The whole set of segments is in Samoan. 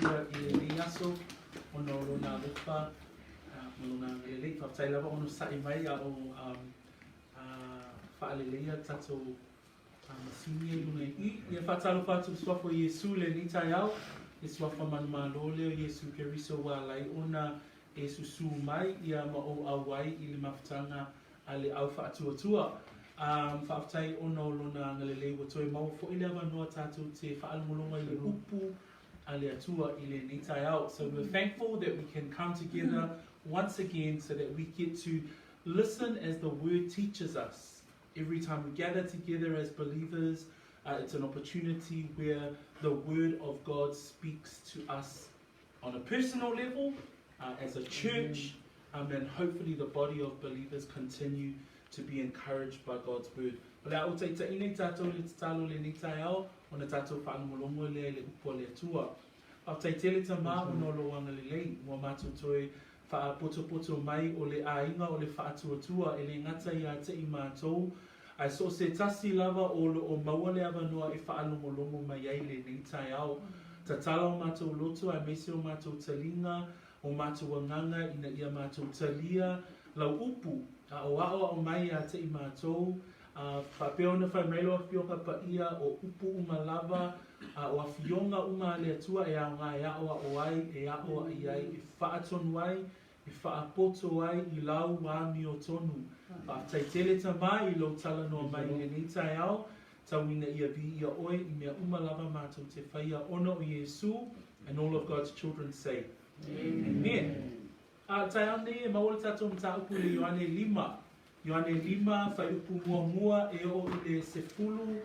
Atua i lenei aso ona o Lona alofa ma Lona agalelei. Faafetai lava onosai mai a o faaleleia le tatou masini i luga i i. Ia faatalofa atu i le Suafa o Iesu i lenei taeao, le Suafa manumalo lea o Iesu Keriso ua ala ai ona e susū mai ia ma ou auai i le mafutaga a le au faatuatua. Faafetai ona o Lona agalelei ua toe maua foi le avanoa tatou te faalogologo ai i le upu a le Atua i lenei taeao. So we're thankful that we can come together once again so that we get to listen as the word teaches us. Every time we gather together as believers, it's an opportunity where the word of God speaks to us on a personal level, as a church, and hopefully the body of believers continue to be encouraged by God's word. O le a ou taitaiina i tātou i le tatalo i lenei taeao, ona tātou faalogologo lea i le upu a le Atua. Faafetai tele Tama ona o lou agalelei, ua matou toe faapotopoto mai o le aiga o le faatuatua e le gata ia te i matou, ae so o se tasi lava o lo o maua le avanoa e faalogologo mai ai lenei taeao. Tatala o matou loto aemaise o matou taliga, o matou agaga ina ia matou talia lau upu a o aʻoaʻo mai ia te i matou, a faapea ona fai mai lau Afioga Paia o upu uma lava a o afioga uma a le Atua e aoga e aʻoaʻo ai, e aʻoaʻi ai, e faatonu ai, e faapoto ai i lau amiotonu. Faafetai tele Tama i lou talanoa mai i lenei taeao, tau ina ia viia oe i mea uma lava matou te faia ona o Iesu, and all of God's children say, Amen. A, taeao nei e maua le tatou mataupu i le Ioane lima. Ioane lima, fuaiupu muamua e oo i le 16,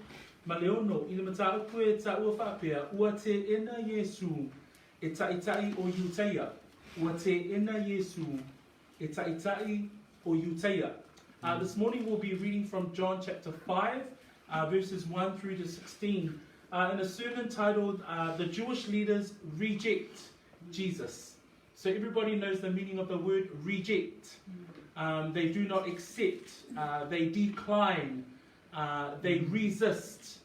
i le mataupu e taua faapea, Ua teena Iesū e taitai o Iutaia. Ua teena Iesū e taitai o Iutaia. This morning we'll be reading from John chapter 5, verses 1 through to 16, in a sermon titled The Jewish Leaders Reject Jesus. So everybody knows the meaning of the word reject. They do not accept, they decline, they resist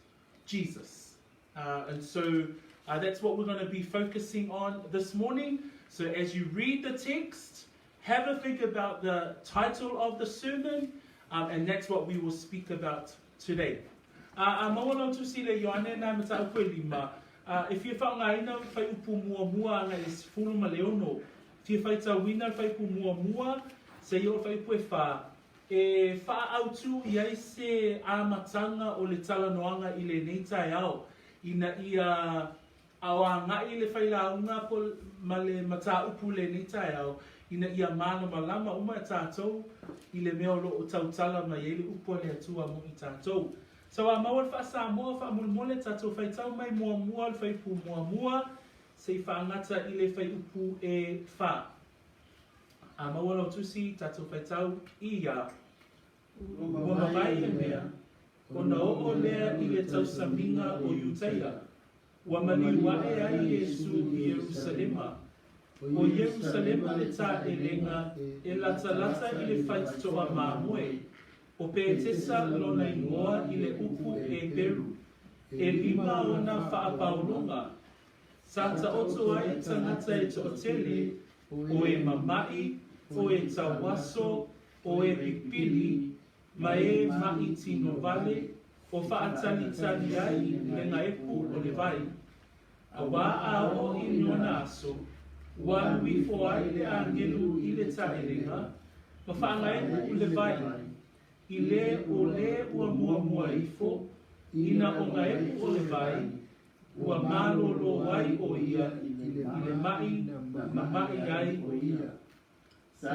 Jesus. And so that's what we're going to be focusing on this morning. So as you read the text, have a think about the title of the sermon, and that's what we will speak about today. A maua lau tusi le Ioane na mataupu e lima, e fia faaaogaina le fuaiupu muamua agai i le 16. Fia faitauina le fuaiupu muamua seia oo i le fuaiupu e fa, e faaautu i ai se amataga o le talanoaga i lenei taeao, ina ia aoagai le failauga ma le mataupu i lenei taeao, ina ia malamalama uma tatou i le mea o lo o tautala mai ai le upu a le Atua mo i tatou. So a maua le faa-Samoa faamolemole tatou faitau mai muamua le fuaiupu muamua se i faagata i le fuaiupu e fa. A maua lau tusi tatou faitau i ia. Ua mavae ia mea, ona oo lea i le tausamiga o Iutaia, ua maliu aʻe ai Iesū i Ierusalema. ʻO Ierusalema le taʻelega e latalata i le faitotoa mamoe, ʻo Petesa lona igoa i le upu Heperu, ʻelima ona faapaologa. Sa taoto ai tagata e toatele, o e mamaʻi, o e tauaso, o e pipili, ma e maʻi tino wale, o faatalitali ai le gaepu o le vai. Auā a oo i lona aso, ua alu ifo ai le agelu i le taʻelega, ma faagaepu le vai, i le o le ua muamua ifo, ina o gaepu o le vai, ua malōlō ai ʻo ia i le maʻi na maʻi ai ʻo ia. We're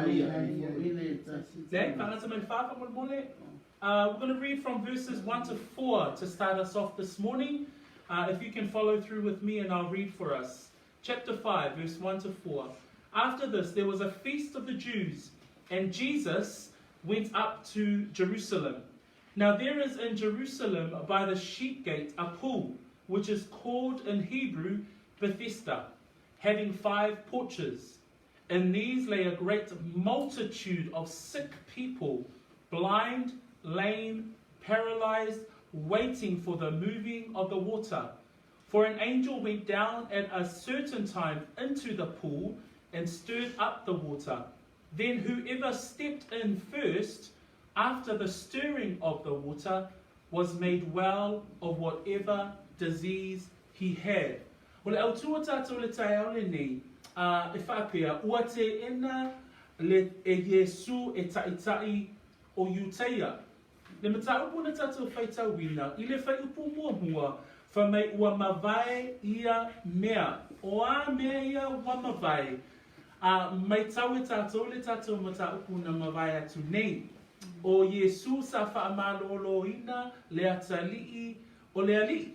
going to read from verses 1 to 4 to start us off this morning. If you can follow through with me and I'll read for us. Chapter 5, verse 1 to 4. After this, there was a feast of the Jews, and Jesus went up to Jerusalem. Now there is in Jerusalem by the sheep gate a pool, which is called in Hebrew Bethesda, having 5 porches. In these lay a great multitude of sick people, blind, lame, paralyzed, waiting for the moving of the water. For an angel went down at a certain time into the pool and stirred up the water. Then whoever stepped in first, after the stirring of the water, was made well of whatever disease he had. O le autū o tātou le taeao lenei, ā, e faapea, ua tēena le, e Iesū e taʻitaʻi o Iutaia. Le mataupu na tātou faitauina i le whaiupu muamua, fai mai ua mavae ia mea. O a mea ia ua mavae? A maitau e tātou le tātou mataupu na mavae atu nei. O Iesū sa faamalōlōina le atalii o le Alii.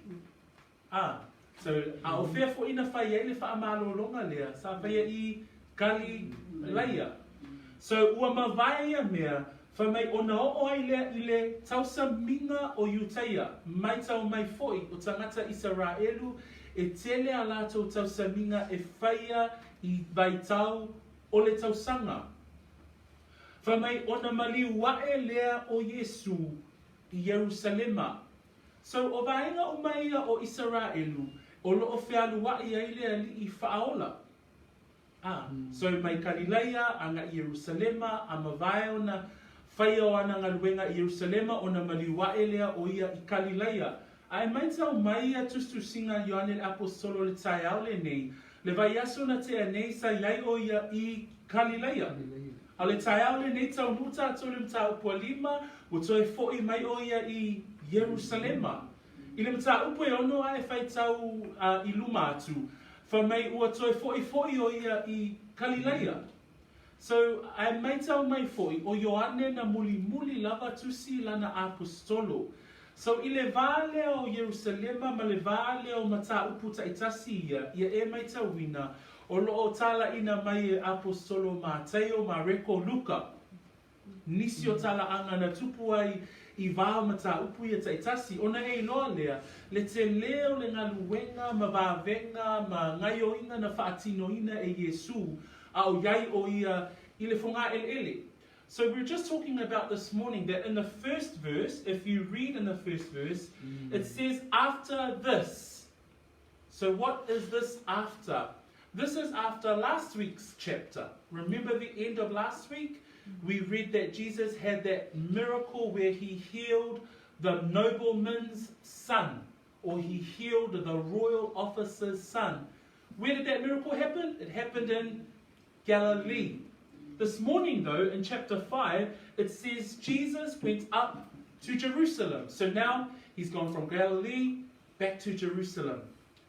A, so, a o fea foʻi na fai ai le faamalologa lea, sa faia i Kalilaia. So, ua mavae ia mea, fai mai ona oo ai lea i le tausamiga o Iutaia, maitau mai foʻi o tagata Isaraelu e tele a latou tausamiga e faia i vaitau o le tausaga. Fai mai ona maliu aʻe lea o Iesū i Ierusalema. So, o vaega uma ia o Isaraelu o loo fealuaʻi ai le Alii Faaola. A, so mai Kalilaia aga i Ierusalema, a mavae ona faia o ana galuega i Ierusalema ona maliu aʻe lea o ia i Kalilaia. A e maitau mai ia tusitusiga a Ioane le Aposetolo le taeao lenei, le vaiaso na tea nei sa iai o ia i Kalilaia. A o le taeao lenei taunuu tatou i le mataupu a lima, ua toe foʻi mai o ia i Ierusalema. I le mataupu e ono ae faitau i luma atu, fai mai ua toe foʻi foʻi o ia i Kalilaia. So, ae maitau mai foʻi o Ioane na mulimuli lava tusi lana Aposetolo. So, i le vā lea o Ierusalema ma le vā lea o mataupu taitasi ia, ia e maitauina, O lo o tālaʻina mai e Aposetolo Mataio, Mareko, Luka, nisi o talaaga na tupu ai i vā o mataupu ia taitasi, ona e iloa lea, le telē o le galuega ma vavega ma gaioiga na faatinoina e Iesū, a o iai o ia i le fogaeleele. So we're just talking about this morning that in the first verse, if you read in the first verse, it says after this. So what is this after? This is after last week's chapter. Remember the end of last week? We read that Jesus had that miracle where he healed the nobleman's son, or he healed the royal officer's son. Where did that miracle happen? It happened in Galilee. This morning, though, in chapter 5, it says Jesus went up to Jerusalem. So now he's gone from Galilee back to Jerusalem.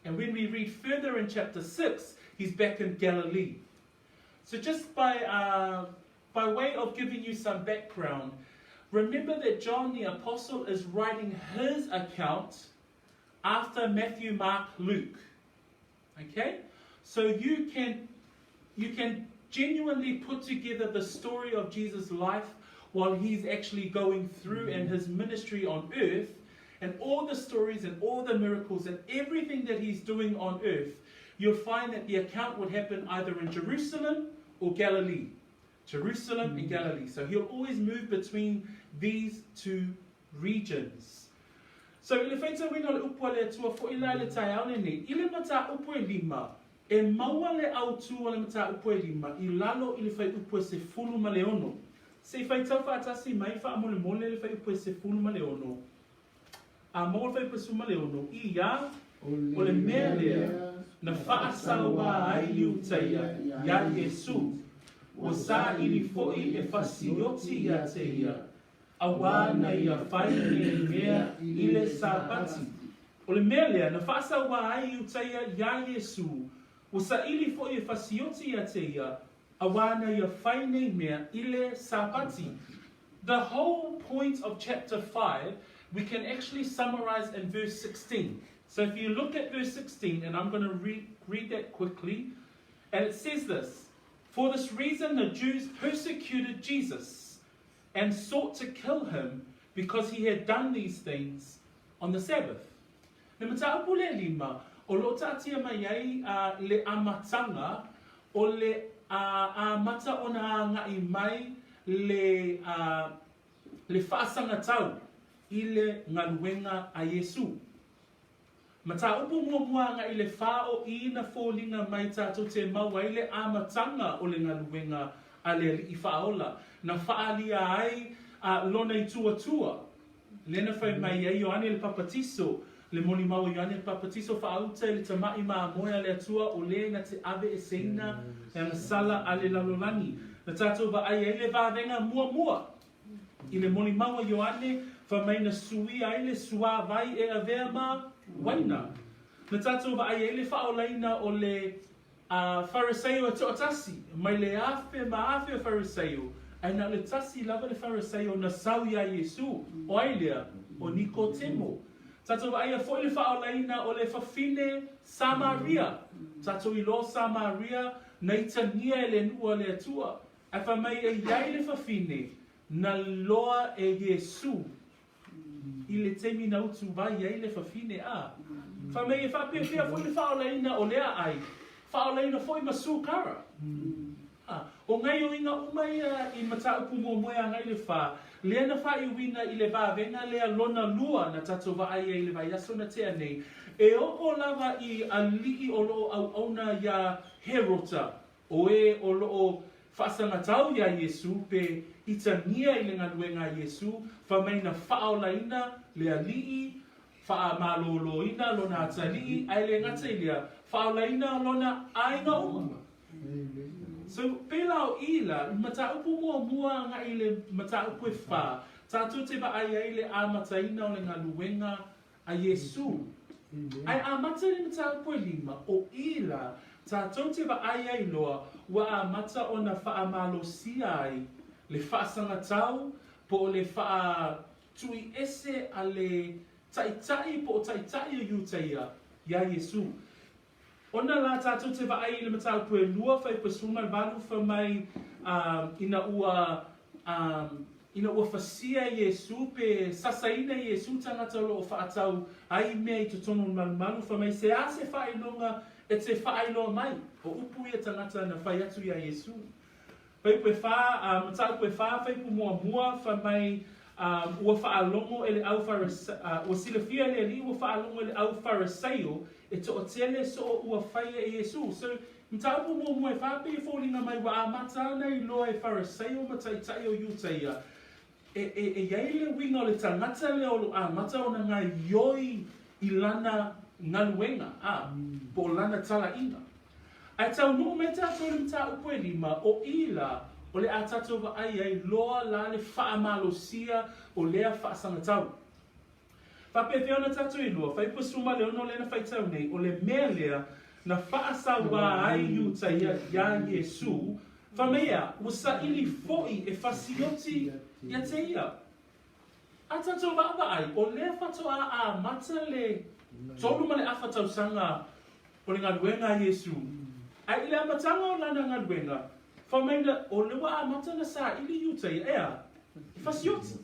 And when we read further in chapter 6, he's back in Galilee. So just by, uh, by way of giving you some background, remember that John the Apostle is writing his account after Matthew, Mark, Luke. Okay? So you can, you can genuinely put together the story of Jesus' life while he's actually going through in his ministry on earth and all the stories and all the miracles and everything that he's doing on earth, you'll find that the account would happen either in Jerusalem or Galilee. Jerusalem and Galilee. So he'll always move between these two regions. So i le faitauina o le upu a le Atua foʻi la i le taeao lenei, i le mataupu e lima, e maua le autū o le mataupu e lima i lalo i le fuaiupu e 16. Se i faitau faatasi mai faamolemole le fuaiupu e 16. A maua le fuaiupu e 16, i a, o le mea lea na faasauā ai Iutaia iā Iesū, ua saili foʻi e fasioti iā te ia, Auā na ia fai nei mea i le Sapati. O le mea lea na faasauā ai Iutaia iā Iesū, ua saili foʻi e fasioti iā te ia, auā na ia fai nei mea i le Sapati. The whole point of chapter 5 we can actually summarize in verse 16. So if you look at verse 16, and I'm going to re read that quickly, and it says this, For this reason the Jews persecuted Jesus and sought to kill him because he had done these things on the Sabbath. Le mataupu le lima, o lo o taatia mai ai a le amataga o le a amata ona agaʻi mai le a le faasagatau i le galuega a Iesu. Mataupu muamua agai i le fa o i na foliga mai tatou te maua ai le amataga o le galuega a le Alii Faaola, na faaalia ai a Lona ituatua, lea na fai mai ai Ioane le Papatiso, le molimau a Ioane le Papatiso faauta i le tama'i mamoe a le Atua o le na te aveeseina le agasala a le lalolagi. Na tatou vaai ai le vavega muamua i le molimau a Ioane fai mai na suia ai le suavai e avea ma uaina. Na tatou vaai ai le faaolaina o le A Fariseio e toatasi, mai le afe ma afe o Fariseio, ae na o le tasi lava le Fariseio na sau iā Iesu, o ai lea? O Nikotemo. Tatou vaaia foi le faaolaina o le fafine Samaria. Tatou iloa o Samaria na itagia e le nuu a le Atua, ae fai mai e iai le fafine na loa e Iesu i le taimi na utuvai ai le fafine, a. Fai mai e faapefea foi le faaolaina o lea ai, faaolaina foi ma Sukara. A. O gaioiga uma ia i mataupu muamua e agai le fa, lea na faaiuina i le vavega lea lona lua na tatou vaai ai i le vaiaso na tea nei, e oo lava i alii o lo o auauna iā Herota, O e o lo o faasagatau iā Iesu pe itagia i le galuega a Iesu, fai mai na faaolaina le Alii, faamaloloina lona atalii, ae le gata i lea, faaolaina lona aiga uma. So, pēlā o i la, i mataupu muamua agai i le mataupu e fa, tatou te vaai ai i le amataina o le galuega a Iesū. Ae amata i le mataupu e lima, o i la, tatou te vaai ai loa ua amata ona faamalosia ai le faasagatau po o le faatuiese a le Taitai po o Taitai o Iutaia iā Iesū. Ona la tatou te vaai i le mataupu e lua fuaiupu e 18 fai mai, ina ua, ina ua fasia e Iesu pe sasaina e Iesu tagata o lo o faatau ai mea i totonu o le malumalu, fai mai, se a se faailoga e te faailoa mai? O upu ia tagata na fai atu iā Iesu. Fuaiupu e fa, mataupu e fa, fuaiupu muamua, fai mai, ua faalogo e le au ua silafia e le Alii ua faalogo e le au Farisaio e toatele soo ua faia e Iesu. So, mataupu muamua e fa pei e foliga mai ua amata ana iloa e Farisaio ma Taitai o Iutaia e, e, e iai le uiga o le tagata lea o lo amata ona gaioi i lana galuega, a, po o lana talaiga. Ae taunuu mai tatou i le mataupu e lima, o i la, o le a tatou vaai ai loa la le faamalosia o lea faasagatau. Faapefea ona tatou iloa, fuaiupu 16 lea na faitau nei, o le mea lea na faasauā ai Iutaia iā Iesū, fai mai ea, ua saili foi e fasioti ia te ia. A tatou vaavaai, o lea faatoa amata le tolu ma le afa tausaga o le galuega a Iesū. Ae i le amataga o lana galuega, fai mai na, o lea ua amata ona saili Iutaia, ea, e fasioti.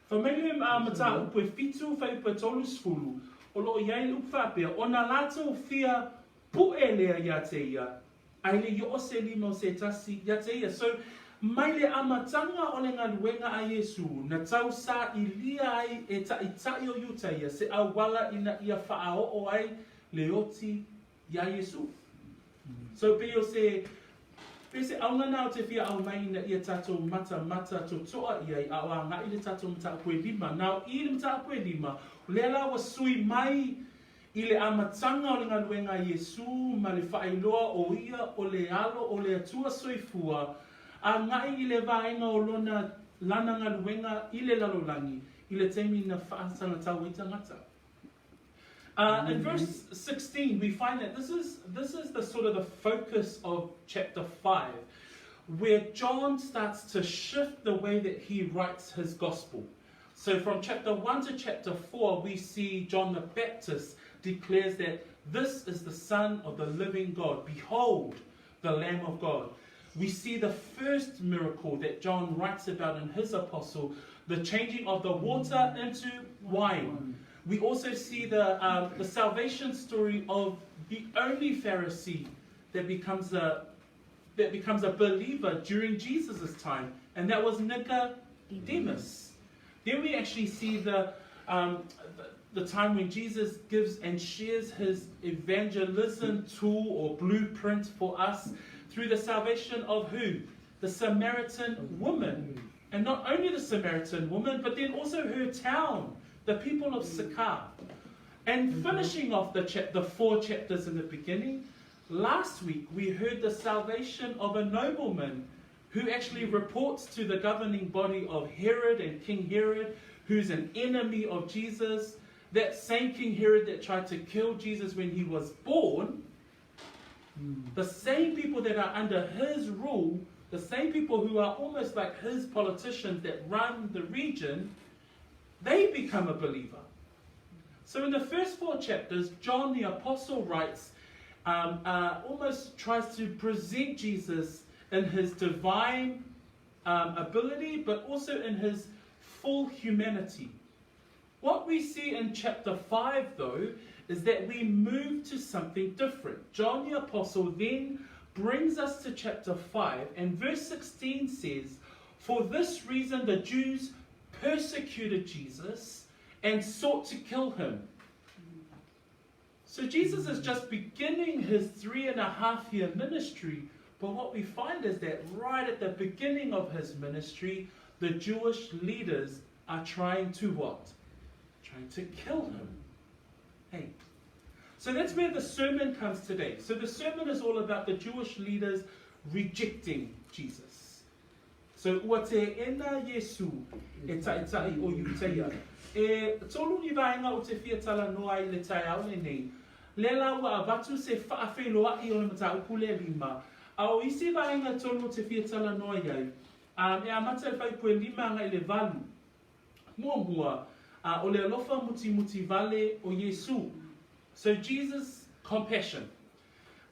Fai mai le mataupu e fitu fuaiupu e 30, o lo o i ai le upu faapea, ona latou fia pu'e lea iā te ia, ae le i oo se lima o se tasi iā te ia. So, mai le amataga o le galuega a Iesū, na tausailia ai e Taitai o Iutaia se auala ina ia faaoo ai le oti iā Iesū. So, pei o se, pei o se auga na o te fia aumai ina ia tatou matamata totoa i ai, a o agai le tatou mataupu e lima. Now, i le mataupu e lima, o lea la ua sui mai I le amataga o le galuega a Iesū ma le faailoa o ia o le Alo o le Atua Soifua, agai i le vaega o lona lana galuega i le lalolagi i le taimi na faasagatau ai tagata. In verse 16 we find that this is this is the sort of the focus of chapter 5 where John starts to shift the way that he writes his gospel. So from chapter 1 to chapter 4, we see John the Baptist declares that this is the Son of the living God. Behold, the Lamb of God. We see the first miracle that John writes about in his apostle, the changing of the water into wine. We also see the, the salvation story of the only Pharisee that becomes a that becomes a believer during Jesus' time, and that was Nicodemus. Then we actually see the, um, the time when Jesus gives and shares his evangelism tool or blueprint for us through the salvation of who? The Samaritan woman. And not only the Samaritan woman, but then also her town, the people of Sychar. And finishing off the, chap- the four chapters in the beginning, last week we heard the salvation of a nobleman who actually reports to the governing body of Herod and King Herod, who's an enemy of Jesus. That same King Herod that tried to kill Jesus when he was born, the same people that are under his rule, the same people who are almost like his politicians that run the region, they become a believer. So in the first four chapters, John the Apostle writes, um, uh, almost tries to present Jesus in his divine um, ability, but also in his full humanity. What we see in chapter 5, though, is that we move to something different. John the Apostle then brings us to chapter 5, and verse 16 says, For this reason the Jews persecuted Jesus and sought to kill him. So Jesus is just beginning his three and a half year ministry, but what we find is that right at the beginning of his ministry, the Jewish leaders are trying to what? Trying to kill him. Hey. So that's where the sermon comes today. So the sermon is all about the Jewish leaders rejecting Jesus. So ua teena Iesu e ta'ita'i o Iutaia. E tolu ni vaega ou te fia talanoa ai i le taeao lenei. Lea la ua avatu se faafeiloa'i o le mataupu lea lima. A o isi vaega e tolu ou te fia talanoa i ai, um, e amata i le fuaiupu e lima agai i le valu. Muamua, a o le alofa mutimuti vale o Iesu. So Jesus compassion.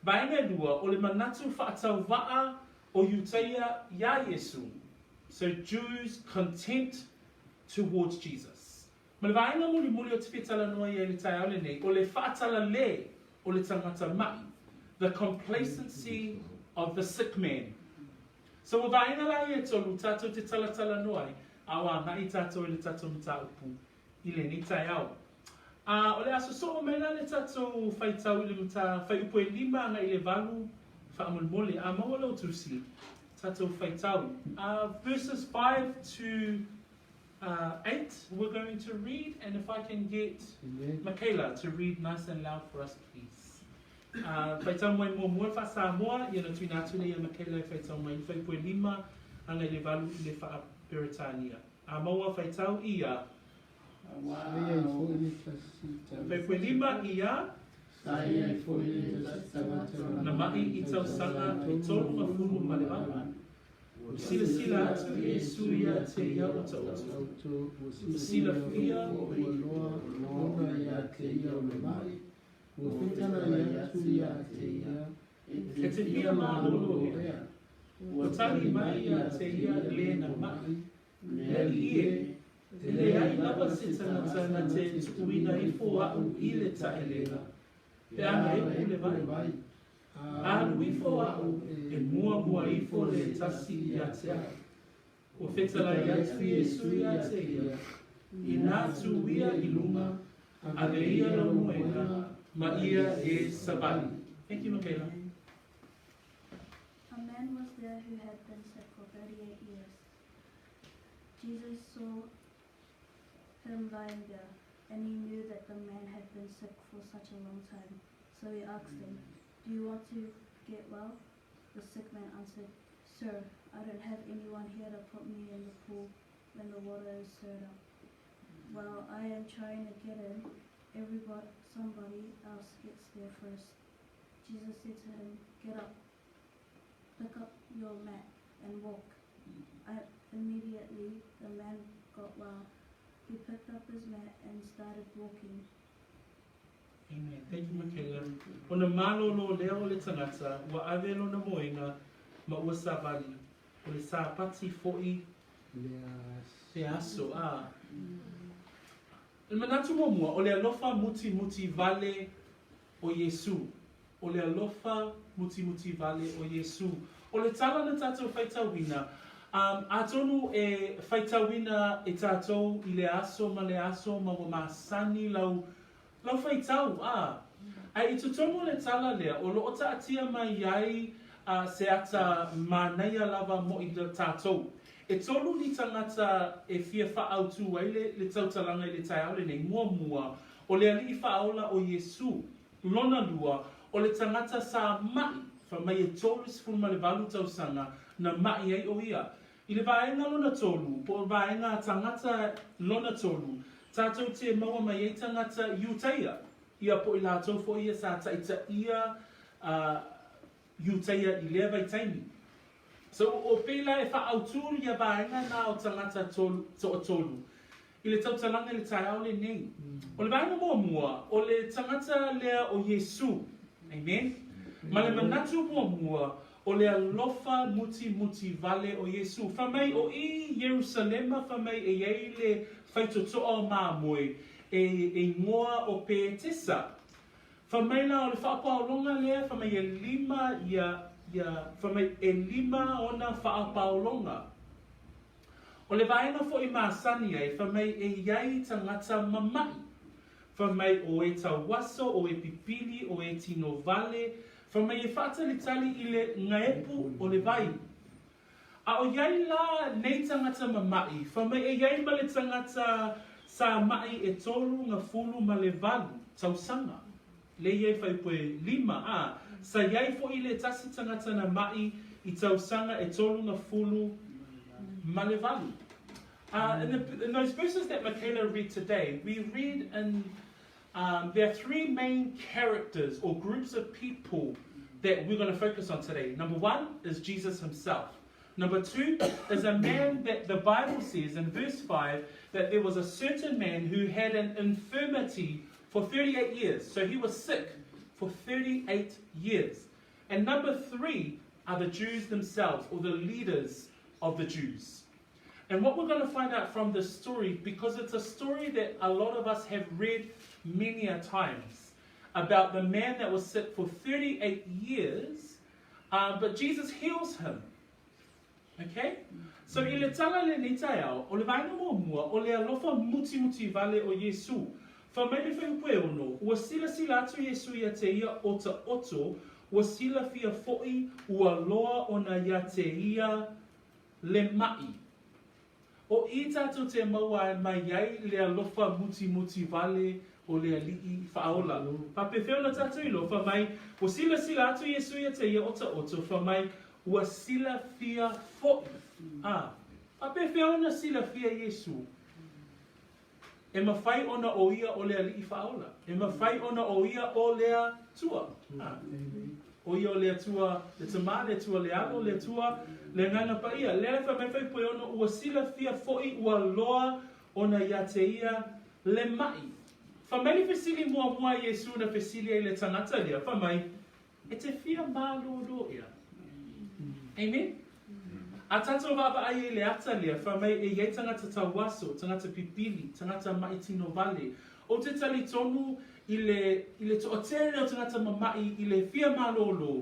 Vaega e lua, o le manatu faatauvaa o Iutaia iā Iesu. So Jews contempt towards Jesus. Ma le vaega mulimuli ou te fia talanoa i ai i le taeao lenei, o le faatalalē o le tagata ma'i, the complacency of the sick man. So ua vaega la ia e tolu tātou te talatalanoa ai, a o agai tātou i le tatou mataupu i lenei taeao. A o le a sosoo mai la le tatou faitau i le mata fuaiupu e lima agai i le valu faamolemole. A maua lau tusi, tatou faitau. Uh, verses 5 to 8 we're going to read, and if I can get Amen. Michaela to read nice and loud for us, please. Uh, faitau mai muamua le faa-Samoa, ia na tuuina atu lea ia Michaela e faitau mai i le fuaiupu e lima agai i le valu i le faa-Peretania. A maua faitau ia. Sa i ai foi le tasi Fuaiupu e lima ia. Sa i ai foi le tasi tagata Na ma'i i tausaga e 38 ma le valu. Ua silasila atu Iesu ia te ia otooto. Ua silafia ua loa ona ia te ia o le ma'i, ua fetalai atu ia te ia, E te fia malolo ea. Ua tali mai ia te ia le na ma'i, Le alii e, e leai lava se tagata na te tuuina ifo a'u i le taelega, pe ana e pule vai. Alu ifo a'u e muamua ifo le tasi ia te a'u. Ua fetalai atu Iesu ia te ia, Inā tū ia i lunga, ave ia lau moenga, ma ia e savali. Thank you, Michaela. A man was there who had been sick for 38 years. Jesus saw him lying there, and he knew that the man had been sick for such a long time. So he asked him, Do you want to get well? The sick man answered, Sir, I don't have anyone here to put me in the pool when the water is stirred up. While I am trying to get in, everybody, somebody else gets there first. Jesus said to him, Get up, pick up your mat, and walk. I, immediately the man got well. He picked up his mat and started walking. Amen. Thank you, Michaela. Ona malolo lea o le tagata, ua ave lona moenga ma ua savali, o le Sapati fo'i le aso. A. O le manatu muamua, o le alofa mutimuti vale o Iesu. O le alofa mutimuti vale o Iesu. O le tala na tatou faitauina, Um, atonu e faitauina e tātou i le aso ma le aso ma ua masani lau, lau faitau, ā. Ae i totonu o le tala lea, o lo o taatia mai ai uh, se ata manaia lava mo i tātou. E tolu ni tagata e fia faaautu ai le, le tautalaga i le taeao lenei. Muamua, o le Alii Faaola o Iesu. Lona lua, o le tagata sa ma'i, fai mai e 38 tausaga na ma'i ai o ia. I le vaega lona tolu, po o vaega tagata lona tolu, tātou te maua mai ai tagata Iutaia, ia po i latou foi ia sa ta'ita'ia a Iutaia i lea vaitaimi. So, o pēlā e faaautu ia vaega nā o tagata tolu, toatolu i le tautalaga i le taeao lenei. O le vaega muamua, o le tagata lea o Iesu. Amen. Ma le manatu muamua, o le alofa mutimuti vale o Iesu. Fai mai o i Ierusalema fai mai e i ai le faitotoa o mamoe e igoa o Petesa. Fai mai la o le faapaologa lea fai mai e lima ia, ia, fai mai e lima ona faapaologa. O le vaega foi masani ai, fai mai e i ai tagata mama'i. Fai mai o e tauaso, o e pipili, o e tino vale, fai mai e faatalitali i le gaepu o le vai. A o i ai la nei tagata mama'i, fai mai e i ai ma le tagata sa ma'i e 38 tausaga. Le i ai fuaiupu e lima, a, sa i ai foi le tasi tagata na ma'i i tausaga e 38. In, the, in those verses that Michaela read today, we read in there are three main characters or groups of people that we're going to focus on today. Number one is Jesus himself. Number two is a man that the Bible says in verse 5 that there was a certain man who had an infirmity for 38 years. So he was sick for 38 years. And number three are the Jews themselves, or the leaders of the Jews. And what we're going to find out from this story, because it's a story that a lot of us have read many a times, about the man that was sick for 38 years, but Jesus heals him. Okay? So i le tala lenei taeao, o le vaega muamua, o le alofa mutimuti vale o Iesu. Fai mai le fuaiupu e ono, ua silasila atu Iesu ia te ia otaoto, ua silafia foʻi ua loa ona ia te ia le maʻi. O i tātou te maua mai ai le alofa mutimuti vale o le Alii Faaola. Faapefea ona tātou iloa, fai mai, ua silasila atu Iesu ia te ia otaoto, fai mai, ua silafia foʻi. A, faapefea ona silafia Iesu? E mafai ona o ia o le Alii Faaola. E mafai ona o ia o le Atua. A, o ia o le Atua le Tama, le Atua le Alo, le Atua le Agaga Paia. Lea e fai mai fuaiupu e ono, ua silafia foʻi ua loa ona ia te ia le maʻi. Fai mai le fesili muamua a Iesu na fesili ai i le tagata lea, fai mai, E te fia malōlō ea? Amen? A tātou vaavaai ai le ata lea, fai mai e i ai tagata tauaso, tagata pipili, tagata maʻi tino vale. Ou te talitonu i le, i le toatele o tagata mamaʻi i le fia malōlō.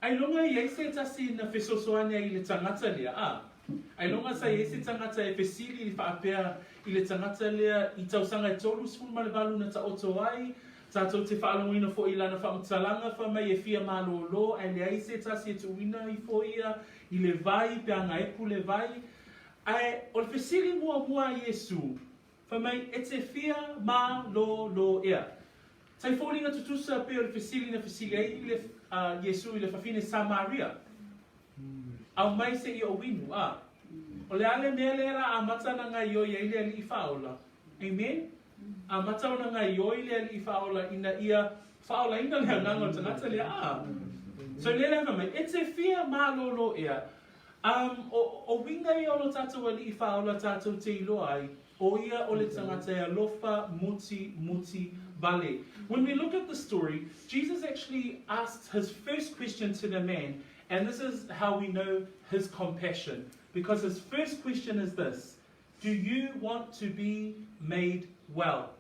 Ailoga e i ai se tasi na fesoasoani ai i le tagata lea, a? Ailoga sa i ai se tagata e fesili faapea i le tagata lea i tausaga e 38 na taoto ai, Tātou te faalogoina foi i lana faamatalaga fai mai e fia malōlō ae leai se tasi e tuuina ifo ia i le vai pe agaepu le vai. Ae o le fesili muamua a Iesu, fai mai e te fia malōlō ea? Tai foliga tutusa pei o le fesili na fesili ai i le a Iesu i le fafine Samaria. Aumai se i ou inu, a. O le a le mea lea la amata na gaioi ai le Alii Faaola? Amen? Amata ona gaioi le Alii Faaola ina ia faaolaina le agaga o le tagata lea, a. So lea la fai mai, e te fia malōlō ea. Um, o, o uiga ia o lo tātou Alii Faaola tātou te iloa ai, o ia o le tagata e alofa muti muti vale. When we look at the story, Jesus actually asks his first question to the man, and this is how we know his compassion. Because his first question is this, Do you want to be made well?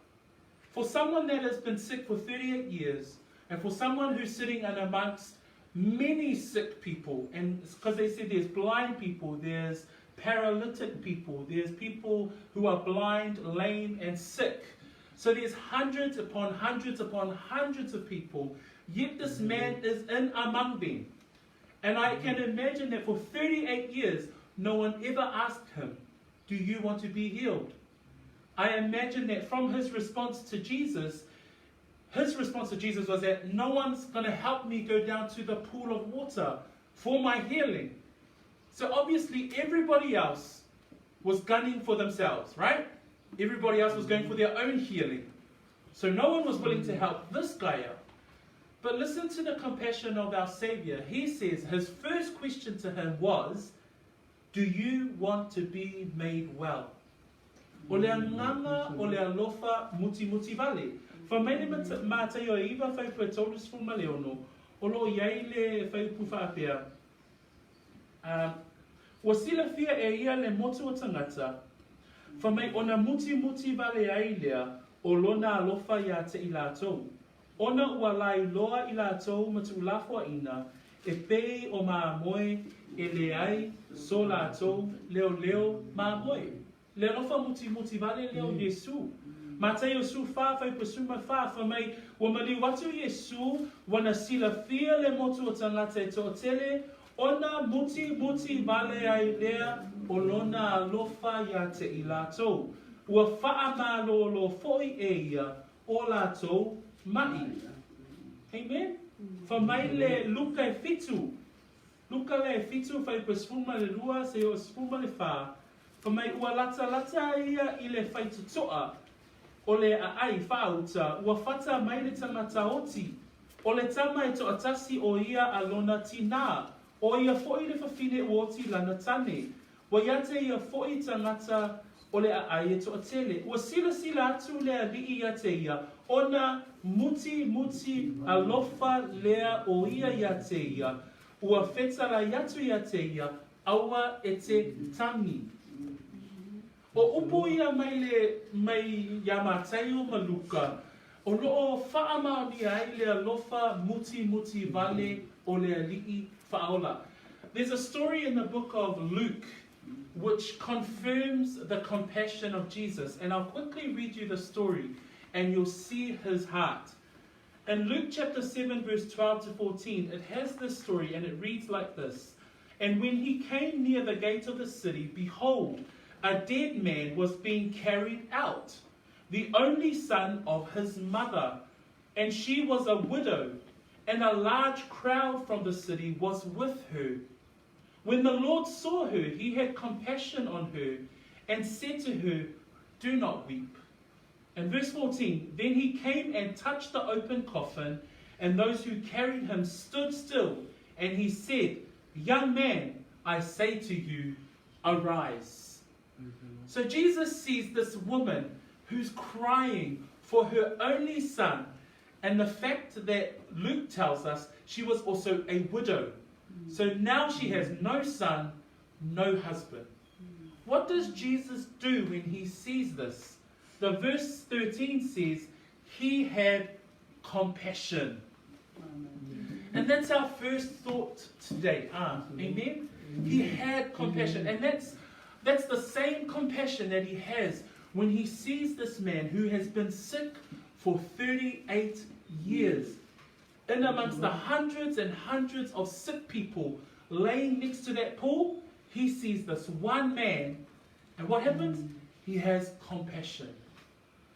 For someone that has been sick for 38 years, and for someone who's sitting in amongst many sick people, and because they said there's blind people, there's paralytic people, there's people who are blind, lame, and sick. So there's hundreds upon hundreds upon hundreds of people, yet this man is in among them. And I can imagine that for 38 years, no one ever asked him, Do you want to be healed? I imagine that from his response to Jesus, his response to Jesus was that no one's going to help me go down to the pool of water for my healing. So obviously, everybody else was gunning for themselves, right? Everybody else was going for their own healing. So no one was willing to help this guy out. But listen to the compassion of our Savior. He says his first question to him was, Do you want to be made well? O le agaga o le alofa mutimuti vale. Fai mai le Mataio e iva fuaiupu e 36, o lo o i ai le fuaiupu faapea, Ā, ua silafia e ia le motu o tagata, fai mai ona mutimuti vale ai lea o lona alofa iā te i lātou, ona ua lailoa i lātou ma tuulafoaina e pei o mamoe e leai so lātou leoleo mamoe. Le alofa mutimuti vale lea o Iesū. Mataio 14 fuaiupu 14, fai mai, Ua maliu atu Iesū, ua na silafia le motu o tagata e toatele, ona mutimuti vale ai lea o lona alofa iā te i lātou. Ua faamalōlō foʻi e ia o lātou maʻi. Amen? Fai mai le Luka e fitu, Luka le e fitu fuaiupu 12 seia oo 14, fai mai ua latalata ia i le faitotoa o le aai faauta ua fata mai le tangata oti, o le tama e toatasi o ia a lona tinā, o ia foʻi le fafine ua oti lana tane. Ua ia te ia foʻi tangata o le aai e toatele. Ua silasila atu le alii ia te ia, ona mutimuti alofa lea o ia ia te ia, ua fetalai atu ia te ia, aua e te tangi. O upu ia mai le mai iā Mataio ma Luka, o lo o faamaonia ai le alofa mutimuti vale o le Alii Faaola. There's a story in the book of Luke which confirms the compassion of Jesus, and I'll quickly read you the story and you'll see his heart. In Luke chapter 7, verse 12 to 14, it has this story and it reads like this And when he came near the gate of the city, behold, a dead man was being carried out, the only son of his mother, and she was a widow, and a large crowd from the city was with her. When the Lord saw her, he had compassion on her and said to her, Do not weep. And verse 14 Then he came and touched the open coffin, and those who carried him stood still. And he said, Young man, I say to you, arise. So Jesus sees this woman who's crying for her only son, and the fact that Luke tells us she was also a widow. So now she has no son, no husband. What does Jesus do when he sees this? The verse 13 says, He had compassion. And that's our first thought today. Ah, amen? He had compassion. And that's, that's the same compassion that he has when he sees this man who has been sick for 38 years. In amongst the hundreds and hundreds of sick people laying next to that pool, he sees this one man. And what happens? He has compassion.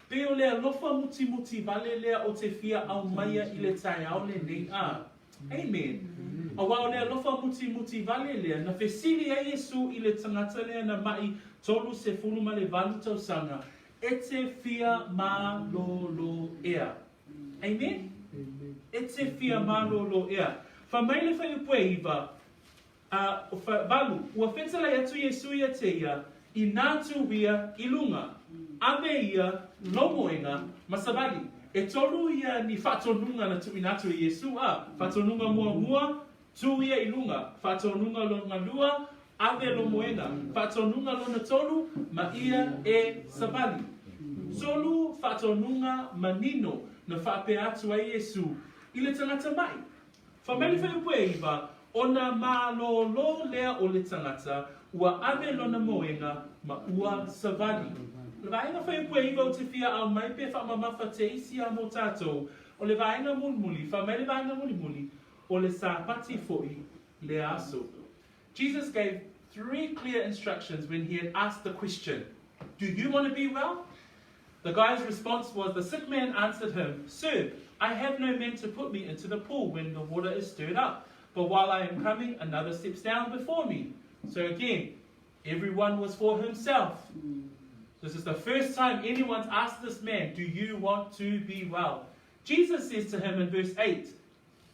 Pei o le alofa mutimuti vale lea o te fia aumaia i le taeao lenei a. Amen. Aua o le alofa mutimuti vale lea na fesili ai Iesu i le tangata lea na maʻi 38 tausaga, E te fia malōlō ea. Amen? E te fia malōlō ea. Fai mai le fuaiupu e iva, A, fa, valu, ua fetalai atu Iesu ia te ia, i nā tū ia i lunga. Ave ia, lou moenga, ma savali. E tolu ia ni faatonuga na tuuina atu e Iesu, a, faatonuga muamua, tū ia i lunga, faatonuga lona lua, ave lou moenga, faatonuga lona tolu, ma ia e savali. Tolu faatonuga manino na faapea atu ai Iesu i le tagata maʻi. Fai mai le fuaiupu e iva, Ona malōlō lea o le tagata, ua ave lona moega ma ua savali. O le vaega fuaiupu e iva ou te fia ao mai pe faamamafa te isi a mō tātou, o le vaega mulimuli, fai mai le vaega mulimuli, o le Sapati foi lea aso. Jesus gave three clear instructions when he had asked the question, Do you want to be well? The guy's response was, The sick man answered him, Sir, I have no man to put me into the pool when the water is stirred up. But while I am coming, another steps down before me. So again, everyone was for himself. This is the first time anyone's asked this man, Do you want to be well? Jesus says to him in verse 8,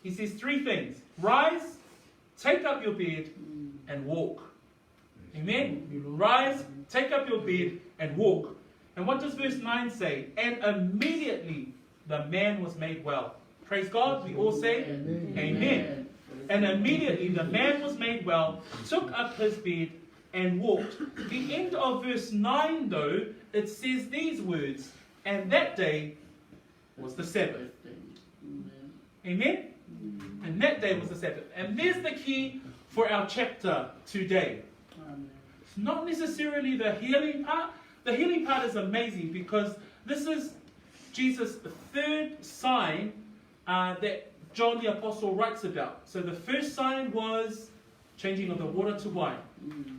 He says three things: Rise, take up your bed, and walk. Amen? Rise, take up your bed, and walk. And what does verse 9 say? And immediately the man was made well. Praise God. We all say, Amen. Amen. And immediately the man was made well, took up his bed, and walked. The end of verse 9, though, it says these words, And that day was the Sabbath. Amen? And that day was the Sabbath. And there's the key for our chapter today. It's not necessarily the healing part. The healing part is amazing because this is Jesus' third sign that John the Apostle writes about. So the first sign was changing of the water to wine.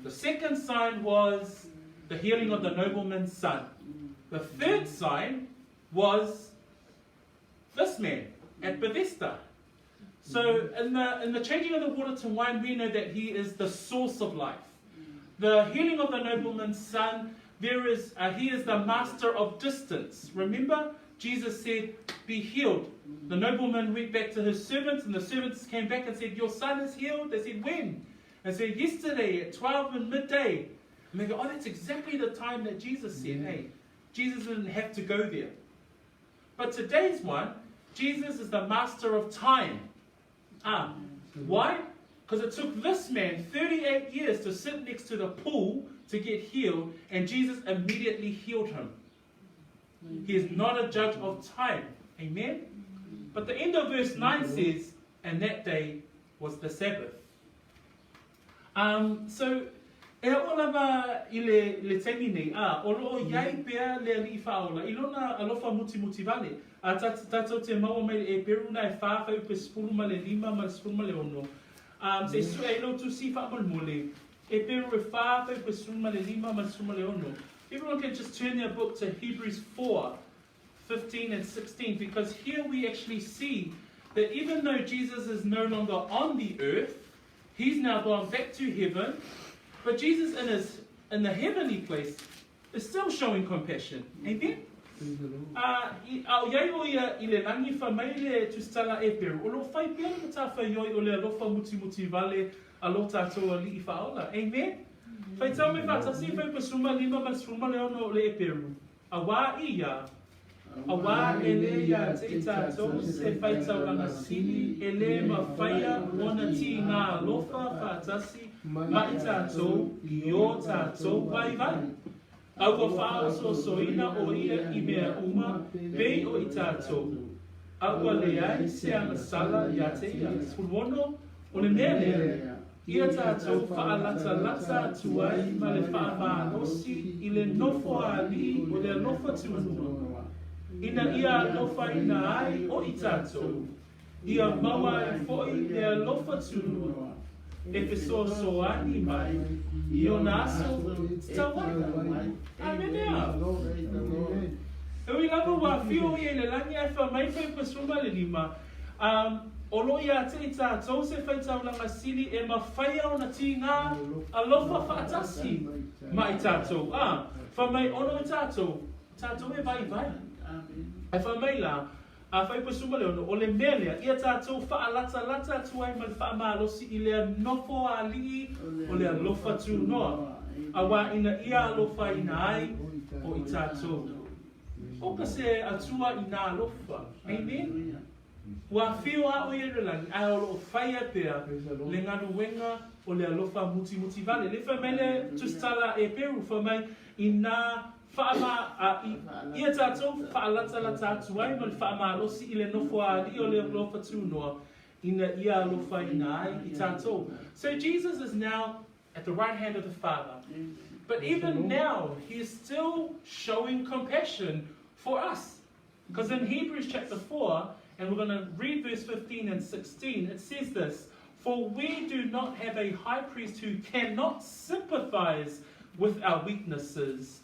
The second sign was the healing of the nobleman's son. The third sign was this man at Bethesda. So in the changing of the water to wine, we know that he is the source of life. The healing of the nobleman's son, he is the master of distance. Remember, Jesus said, Be healed. The nobleman went back to his servants, and the servants came back and said, Your son is healed. They said, When? And said, Yesterday at 12 and midday. And they go, Oh, that's exactly the time that Jesus said, Hey, Jesus didn't have to go there. But today's one, Jesus is the master of time. Why? Because it took this man 38 years to sit next to the pool to get healed, and Jesus immediately healed him. He is not a judge of time. Amen? But the end of verse 9 says, And that day was the Sabbath. So, e oo lava i le, le taimi nei, a, o loo iai pea le Alii Faaola i lona alofa mutimuti vale, a tatou te maua mai le Eperu na e fa fuaiupu 15 ma le 16. Se i sue ai lou tusi faamolemole, Eperu e fa fuaiupu 15 ma le 16. Everyone can just turn their book to Hebrews 4, 15 and 16, because here we actually see that even though Jesus is no longer on the earth, he's now gone back to heaven, but Jesus in the heavenly place is still showing compassion. Amen? A o iai o ia i le lagi fai mai le tusitala Eperu, o lo o fai pea le matafaioi o le alofa mutimuti vale a lo tatou Alii Faaola. Amen? Faitau mai faatasi fuaiupu 15 ma le 16 o le Eperu. Auā ia, auā e lē iā te i tātou se faitaulaga sili e lē mafaia ona tīngā alofa faatasi ma i tātou i ō tātou vaivai. A ua faaosoosoina o ia i mea uma pei o i tātou, a ua leai se agasala iā te ia. 16, O le mea lea, ia tātou faalatalata atu ai ma le faamalosi i le nofo a alii o le alofa tunoa, ina ia alofaina ai o i tātou, ia maua ai foi le alofa tunoa e fesoasoani mai i ona aso tatau ai. Amene a! E ui lava ua afio ia i le lagi ae fai mai fuaiupu 15, O lo o iā te i tātou se faitaulaga sili e mafaia ona tīngā alofa faatasi ma i tātou, ā, fai mai ono i tātou, tātou e vaivai. Ae fai mai la, a fuaiupu 16, o le mea lea, ia tātou faalatalata atu ai ma le faamalosi i lea nofo alii o le alofa tunoa, auā ina ia alofaina ai o i tātou. O ka se Atua i nā alofa. Amen. Ua afio a o ia i le lagi, ae o lo o faia pea le galuega o le alofa mutimuti vale. Le fai mai le tusitala a Eperu, fai mai, Inā whaama, a, i, ia tātou whaalatalata atu ai ma le faamalosi i le nofo a alii o le alofa tunoa, Ina ia alofaina ai i tatou. So Jesus is now at the right hand of the Father. But even now, he is still showing compassion for us. Because in Hebrews chapter 4, and we're going to read verse 15 and 16, it says this For we do not have a high priest who cannot sympathize with our weaknesses,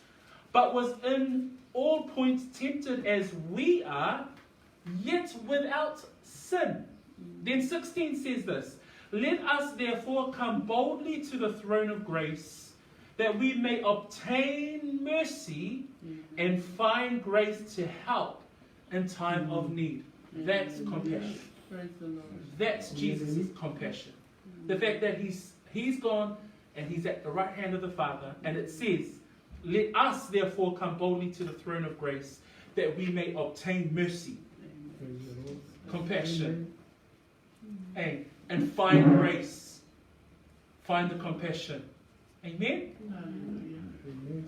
but was in all points tempted as we are, yet without sin. Then 16 says this Let us therefore come boldly to the throne of grace, that we may obtain mercy and find grace to help in time of need. That's compassion. That's Jesus' compassion. The fact that he's, he's gone and he's at the right hand of the Father, and it says, Let us therefore come boldly to the throne of grace, that we may obtain mercy, compassion, hey, and find grace. Find the compassion. Amen?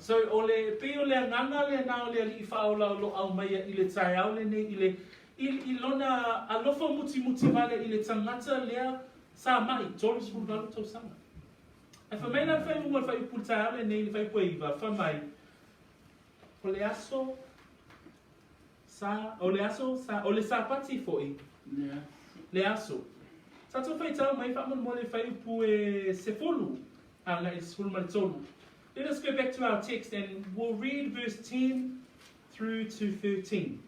So, o le, pei o le agaga lena o le Alii Faaola o lo o aumaia i le taeao lenei i le, i, i lona alofa mutimuti vale i le tagata lea sa mai, 38 tausaga. Ae fai mai la le faaiuga o le faaiupu i le taeao lenei i le faaiupu e iva, fai mai, O le aso sa, o le aso sa, o le Sapati foi, le aso. Sa tou faitau mai faamolemole faaiupu e sefulu agai i le sefulu ma le tolu. Let us go back to our text and we'll read verse 10 through to 13.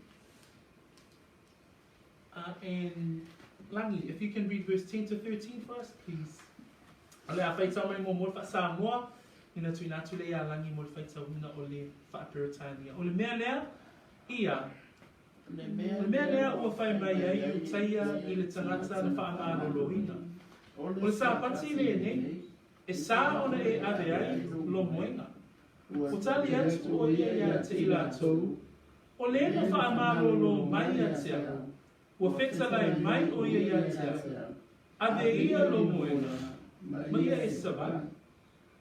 Uh, and Langi, if you can read verse 10 to 13 for us, please. O le a whaitau mai mo mo wha-Samoa, ina tuina atu le ia Langi mo le whaitauina o le wha-Peretania. O le mea lea, ia, o le mea lea ua whai mai ai Iutaia i le tangata na whaamaloloina. O le Sapati lenei, e sa ona e ave ai lo moenga. O tali atu o ia ia te i latou, O le na faamalolo mai ia te au, ua fetalai mai o ia ia te au, Ave ia lou moenga, ma ia e savali.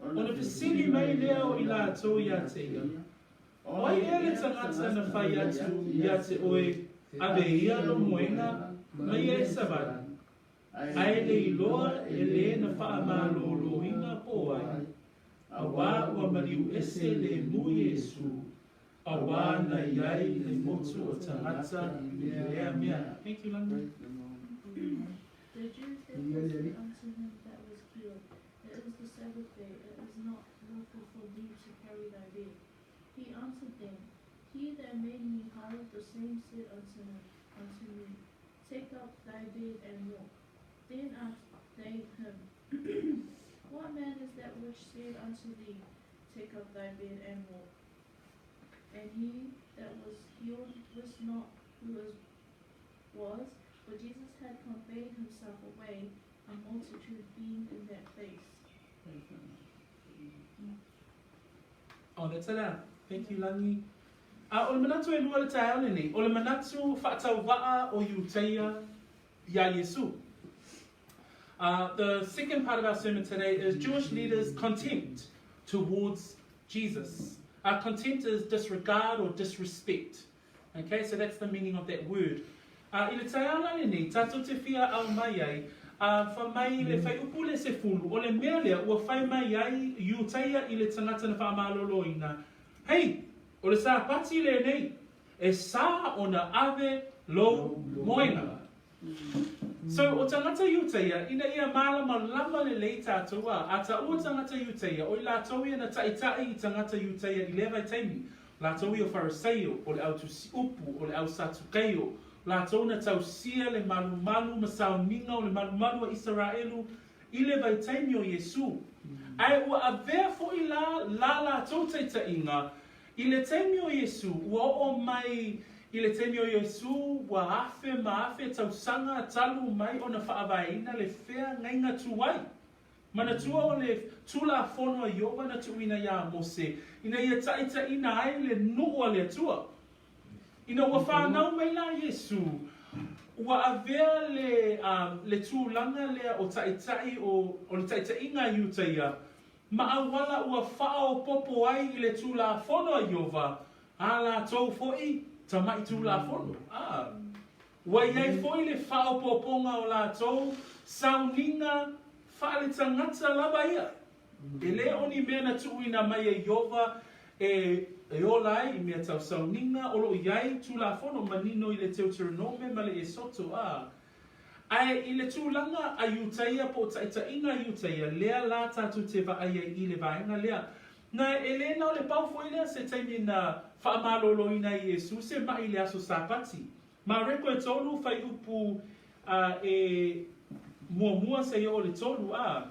Ona fesili mai lea o i latou ia te ia, O ai ea le tagata na fai atu ia te oe, Ave ia lou moenga, ma ia e savali? Ae le iloa e le na faamaloloina po ai, auā ua maliu ese le mu Iesu, auā na iai le motu o tagata i lea mea. Thank you, Langi. The Jews therefore said unto him that was healed, It is the Sabbath day, it is not lawful for thee to carry thy bed. He answered them, He that made me whole, the same said unto him, unto me, Take up thy bed and walk. Then asked they him, What man is that which said unto thee, Take up thy bed and walk? And he that was healed wist not who it was, for Jesus had conveyed himself away, a multitude being in that place. Oh, that's it. Thank you, Langi. A o le manatu e lua le taeao lenei, o le manatu faatauvaa o Iutaia iā Iesu. The second part of our sermon today is Jewish leaders' contempt towards Jesus. Contempt is disregard or disrespect. Okay, so that's the meaning of that word. I le taeao la lenei, tatou te fia ao mai ai, a fa mai le whaiupu le sefulu, o le mea lea ua whai mai ai Iutaia i le tangata na whaamaloloina, Hei, o le Sapati lenei, e sa ona ave lou moenga. So, o tangata Iutaia, ina ia mālamalama lelei tātou a, a taua tangata Iutaia, o i latou ia na ta'ita'i i tangata Iutaia i lea vaitaimi, latou ia o Fariseio, o le au tusi upu, o le au Satukeio, latou na tausia le malumalu ma sauniga o le malumalu a Isaraelu i le vaitaimi o Iesu. Ae ua avea fo'i la la latou taita'iga I le taimi o Iesu, ua oo mai i le taimi o Iesu, ua afe ma afe tausaga talu mai ona faavaeina le feagaiga tuai. Manatua o le Tulafono a Ieova na tuuina iā Mose ina ia taitaiina ai le nuu a le Atua. Ina ua fanau mai la Iesu, ua avea le, le tulaga lea o taitai o, o le taitaiga a Iutaia Ma auala ua faaopoopo ai i le Tulafono a Ieova, a latou foi tama'i Tulafono. A. Ua i ai foi le faaopoopoga o latou sauniga faaletagata lava ia. E le o ni mea na tuuina mai e Ieova e ola ai i mea tau sauniga o lo o i ai Tulafono manino i le Teuteronome ma le Esoto a. Ae i le tulaga a Iutaia po o taitaiga a Iutaia, lea la tatou te vaai ai i le vaega lea. Na, e le na o le pau foi lea se taimi na faamaloloina ai Iesu se maʻi i le aso Sapati. Mareko e tolu fuaiupu a e muamua seia oo le tolu a.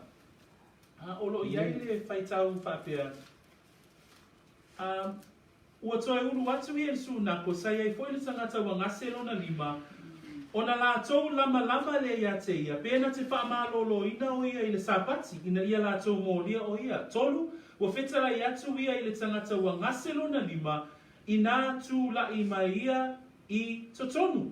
A o lo o i ai le faitau faapea, a, Ua toe ulu atu ia i le sunako, sa i ai foi le tagata ua gase lona lima, ona latou lamalama lea ia te ia, pe na te faamaloloina o ia i le Sapati, ina ia latou molia o ia. Tolu, ua fetalai atu ia i le tagata ua gase lona lima, inā tulaʻi mai ia i totonu.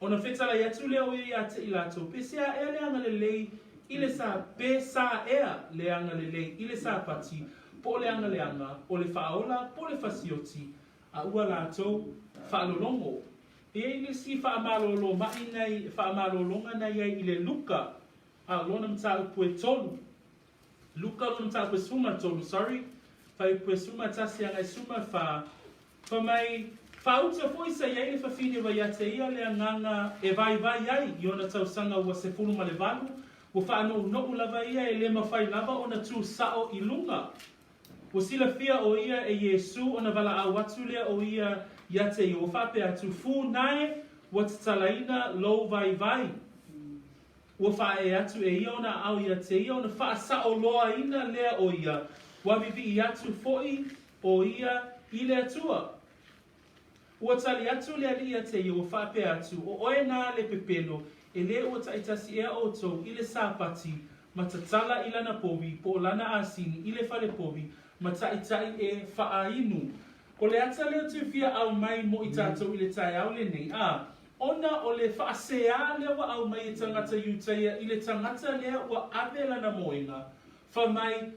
Ona fetalai atu lea o ia ia te i latou, Pe sea ea le agalelei i le sa, pe sa ea le agalelei i le Sapati, po o le agaleaga, o le faaola, po o le fasioti, a ua latou faalologo. E i ai le isi faamalolo maʻi nai, faamalologa na i ai i le Luka, a o lona mataupu e tolu. Luka lona mataupu e 13, sorry, fuaiupu e 11 agai 14, Fai mai, Faauta foi sa i ai le fafine ua ia te ia le agaga e vaivai ai i ona tausaga ua 18, ua faanounou lava ia e le mafai lava ona tu sao i luga. Ua silafia o ia e Iesu ona valaau atu lea o ia ia te ia, ua faapea atu, Fūnae, ua tatalaina lou vaivai. Ua faaee atu e ia ona aao ia te ia ona faasaoloaina lea o ia, ua vivii atu foi o ia i le Atua. Ua tali atu le Alii ia te ia, ua faapea atu, O oe nā le pepelo, e lē ua taitasi ea outou i le Sapati, ma tatala i lana povi, po o lana asini, i le fale povi, ma taitai e faainu. O le ata lea ou te fia aumai mo i tatou i le taeao lenei, a, ona o le faaseā lea ua aumai e tagata Iutaia i le tagata lea ua ave lana moega, fai mai,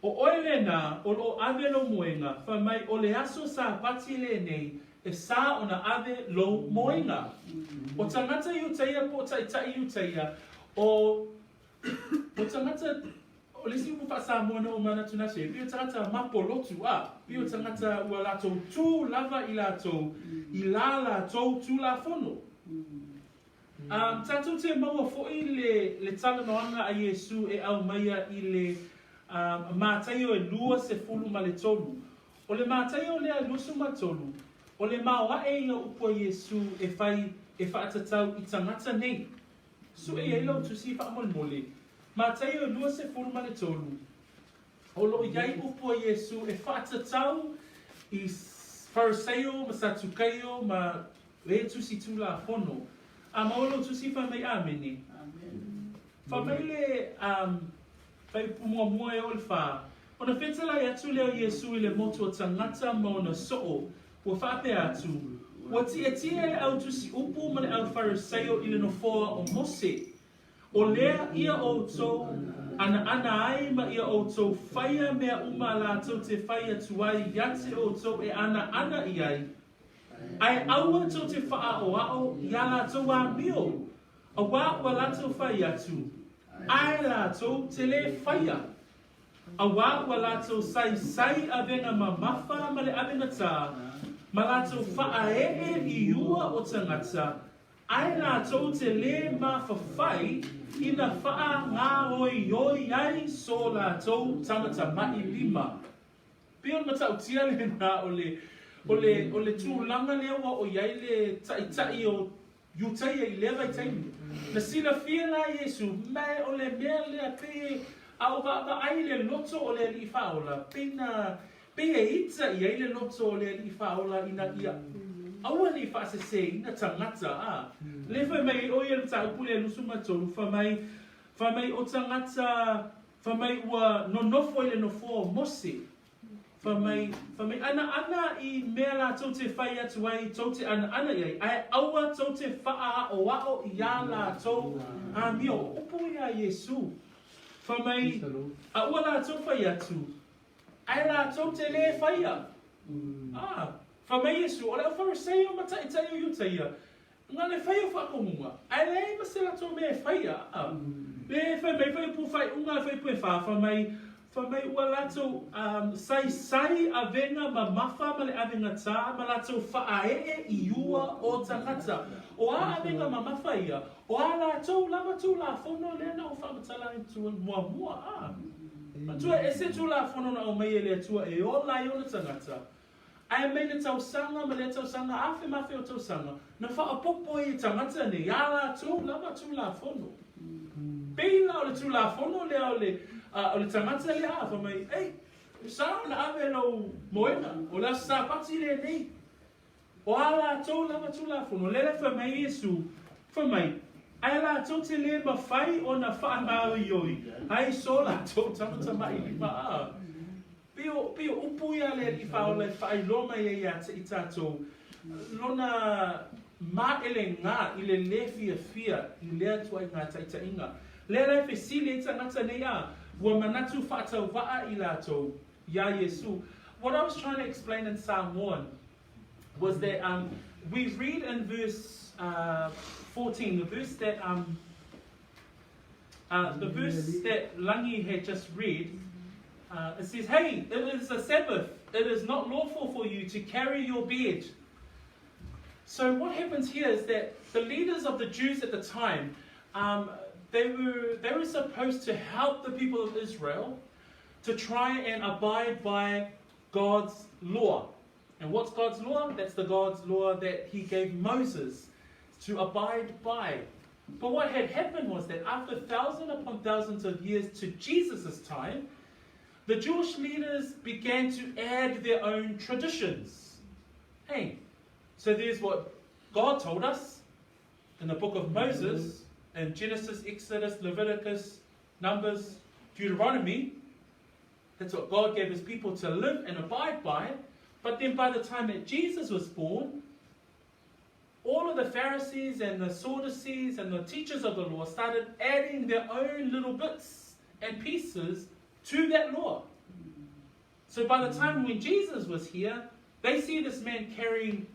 O oe lena o lo o ave lou moega, fai mai o le aso Sapati lenei e sa ona ave lou moega. O tagata Iutaia po o taitai Iutaia, o o tagata, o le isi upu faa-Samoa na ou manatu na se, pei o tagata mapolotu, a, pei o tagata ua latou tu lava i latou i la latou Tulafono. A, tatou te maua foi le, le talanoaga a Iesu e aumaia i le, a, Mataio e 23. O le Mataio lea 23, o le maoaʻe ia o upu a Iesu e fai e faatatau i tagata nei. Sue i ai lau tusi faamolemole. Mataio e 23. O lo o i ai upu a Iesu e faatatau i Fariseio ma Satukaio ma e tusi Tulafono. A maua lou tusi fai mai Amene. Fai mai le fuaiupu muamua e oo i le fa, ona fetalai atu lea o Iesu i le motu o tagata ma ona soo, ua faapea atu, Ua tietie le au tusi upu ma le au Fariseio i le nofoa o Mose. O lea ia outou anaana ai ma ia outou faia mea uma a latou te fai atu ai ia te outou e anaana i ai, ae aua tou te faaʻoaʻo iā latou amio, auā ua latou fai atu, ae latou te lē faia. Auā ua latou saisai avega mamafa ma le avegatā, ma latou faaee i ua o tagata, Ae latou te lē mafafai ina faagaoioi ai so latou tamatamaʻi lima. Pei o le matautia lena o le, o le, o le tulaga lea ua oo i ai le Taitai o Iutaia i lea vaitaimi. Na silafia la Iesu, me o le mea lea pei a o vaavaai le loto o le Alii Faaola, pei na, Pei e ita i ai le loto o le Alii Faaola ina ia aua ne i faaseseina tagata, a. Lea fai mai ai o ia le mataupu lea 23, fai mai, fai mai o tagata, fai mai ua nonofo i le nofoa o Mose. Fai mai, fai mai, anaana i mea latou te fai atu ai tou te anaana i ai, ae aua tou te faaaoao iā latou amio. O upu ia a Iesu. Fai mai, a ua latou fai atu, Ae latou te lē faia. Ā, fai mai Iesu, O le au Fariseio ma Taitai o Iutaia, Na o le fai o faatonuga, ae leai ma se latou mea e faia, a. Le fai mai fai pu faaiuga fai pu e fa, fai mai, fai mai ua latou saisai avega mamafa ma le avegatā ma latou faaee i ua o tagata. O a avega mamafa ia? O a latou lava Tulafono lea na ou faamatala atu muamua, a. Matua ese Tulafono na aumai e le Atua e ola ai ona tagata, Ae mai le tausaga ma lea tausaga, afe ma afe o tausaga, na faaopoopo ai e tagata nei ā latou lava Tulafono. Pei la o le Tulafono lea o le, o le tagata lea, a, fai mai, Ei, e sa ona ave lou moena, o le Aso Sapati lenei. O ā latou lava Tulafono, lea la e fai mai ai Iesu, fai mai, Ae latou te le mafai ona faagaoioi ai so latou tamatamai lima, a. Pei o, pei o upu ia a le Alii Faaola e faailoa mai ai ia te i tatou lona maʻelegā i le lē fiafia i lea ituaiga taitaiga. Lea la e fesili ai tagata nei, a ua manatu faatauvaa i latou iā Iesu. What I was trying to explain in Samoan was that um, we read in verse uh, 14, the verse that um, uh, the verse that Langi had just read, uh, it says, Hey, it is a Sabbath. It is not lawful for you to carry your bed. So what happens here is that the leaders of the Jews at the time, um, they, were, they were supposed to help the people of Israel to try and abide by God's law. And what's God's law? That's the God's law that he gave Moses to abide by. But what had happened was that after thousands upon thousands of years to Jesus' time, the Jewish leaders began to add their own traditions. Hey, so there's what God told us in the book of Moses, in Genesis, Exodus, Leviticus, Numbers, Deuteronomy. That's what God gave his people to live and abide by. But then by the time that Jesus was born, all of the Pharisees and the Sadducees and the teachers of the law started adding their own little bits and pieces to that law. So by the time when Jesus was here, they see this man carrying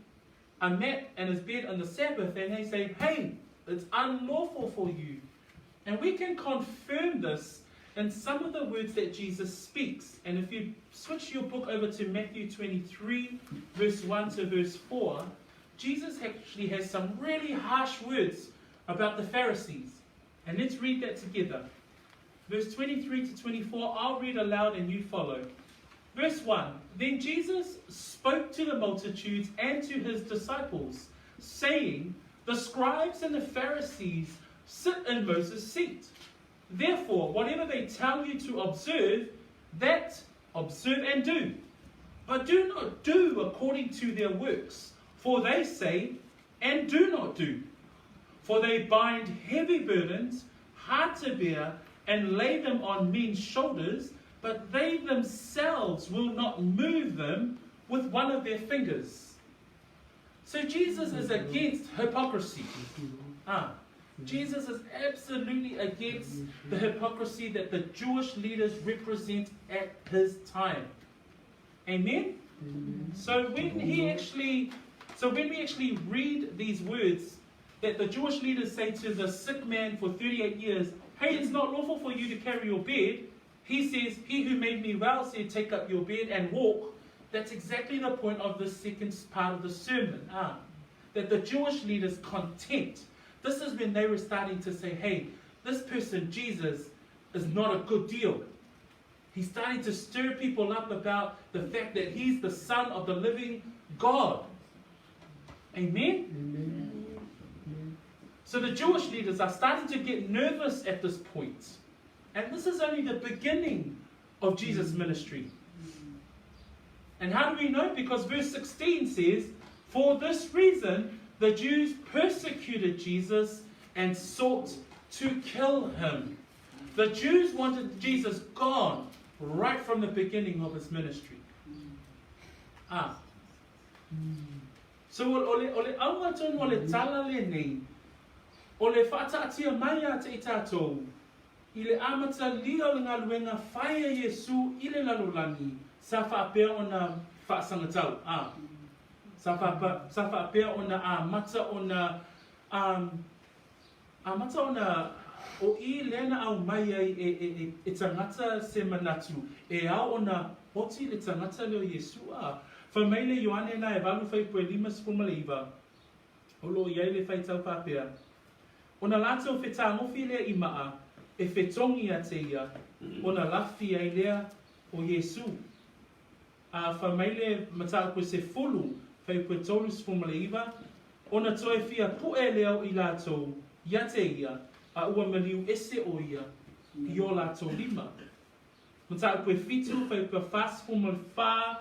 a mat and his bed on the Sabbath, and they say, Hey, it's unlawful for you. And we can confirm this in some of the words that Jesus speaks. And if you switch your book over to Matthew 23, verse 1 to verse 4, Jesus actually has some really harsh words about the Pharisees. And let's read that together. Verse 23 to 24, I'll read aloud and you follow. Verse 1 Then Jesus spoke to the multitudes and to his disciples, saying, The scribes and the Pharisees sit in Moses' seat. Therefore, whatever they tell you to observe, that observe and do. But do not do according to their works, for they say and do not do. For they bind heavy burdens, hard to bear, and lay them on men's shoulders, but they themselves will not move them with one of their fingers. So Jesus is against hypocrisy. Ah, Jesus is absolutely against the hypocrisy that the Jewish leaders represent at his time. Amen? So when he actually so when we actually read these words that the Jewish leaders say to the sick man for 38 years, Hey, it's not lawful for you to carry your bed. He says, He who made me well said, Take up your bed and walk. That's exactly the point of the second part of the sermon. Ah, that the Jewish leaders content. This is when they were starting to say, Hey, this person, Jesus, is not a good deal. He's starting to stir people up about the fact that he's the Son of the living God. Amen? Amen. So the Jewish leaders are starting to get nervous at this point. And this is only the beginning of Jesus' ministry. And how do we know? Because verse 16 says, For this reason, the Jews persecuted Jesus and sought to kill him. The Jews wanted Jesus gone right from the beginning of his ministry. Ah. So o le, o le auga tonu o le tala lenei, o le whaataatia mai a te i tātou, i le amatalia o le galuega fai a Iesu i le lalolagi, sa faapea ona faasagatau, ā, sa faapea ona amata ona. Amata ona o i lea na aumai ai e, e, e, e tagata se manatu e ao ona oti le tagata lea o Iesu. A fai mai le Ioane na e valu faipue 59, o lo o i ai le faitau faapea, Ona latou fetagofi lea i maa e fetogi ia te ia, ona lafi ai lea o Iesu. A fai mai le mataupu e sefulu, faipue 39, ona toe fia puʻe lea o i latou ia te ia, a ua maliu ese ʻo ia i o latou lima. Mataupu e fitu, faipue 44,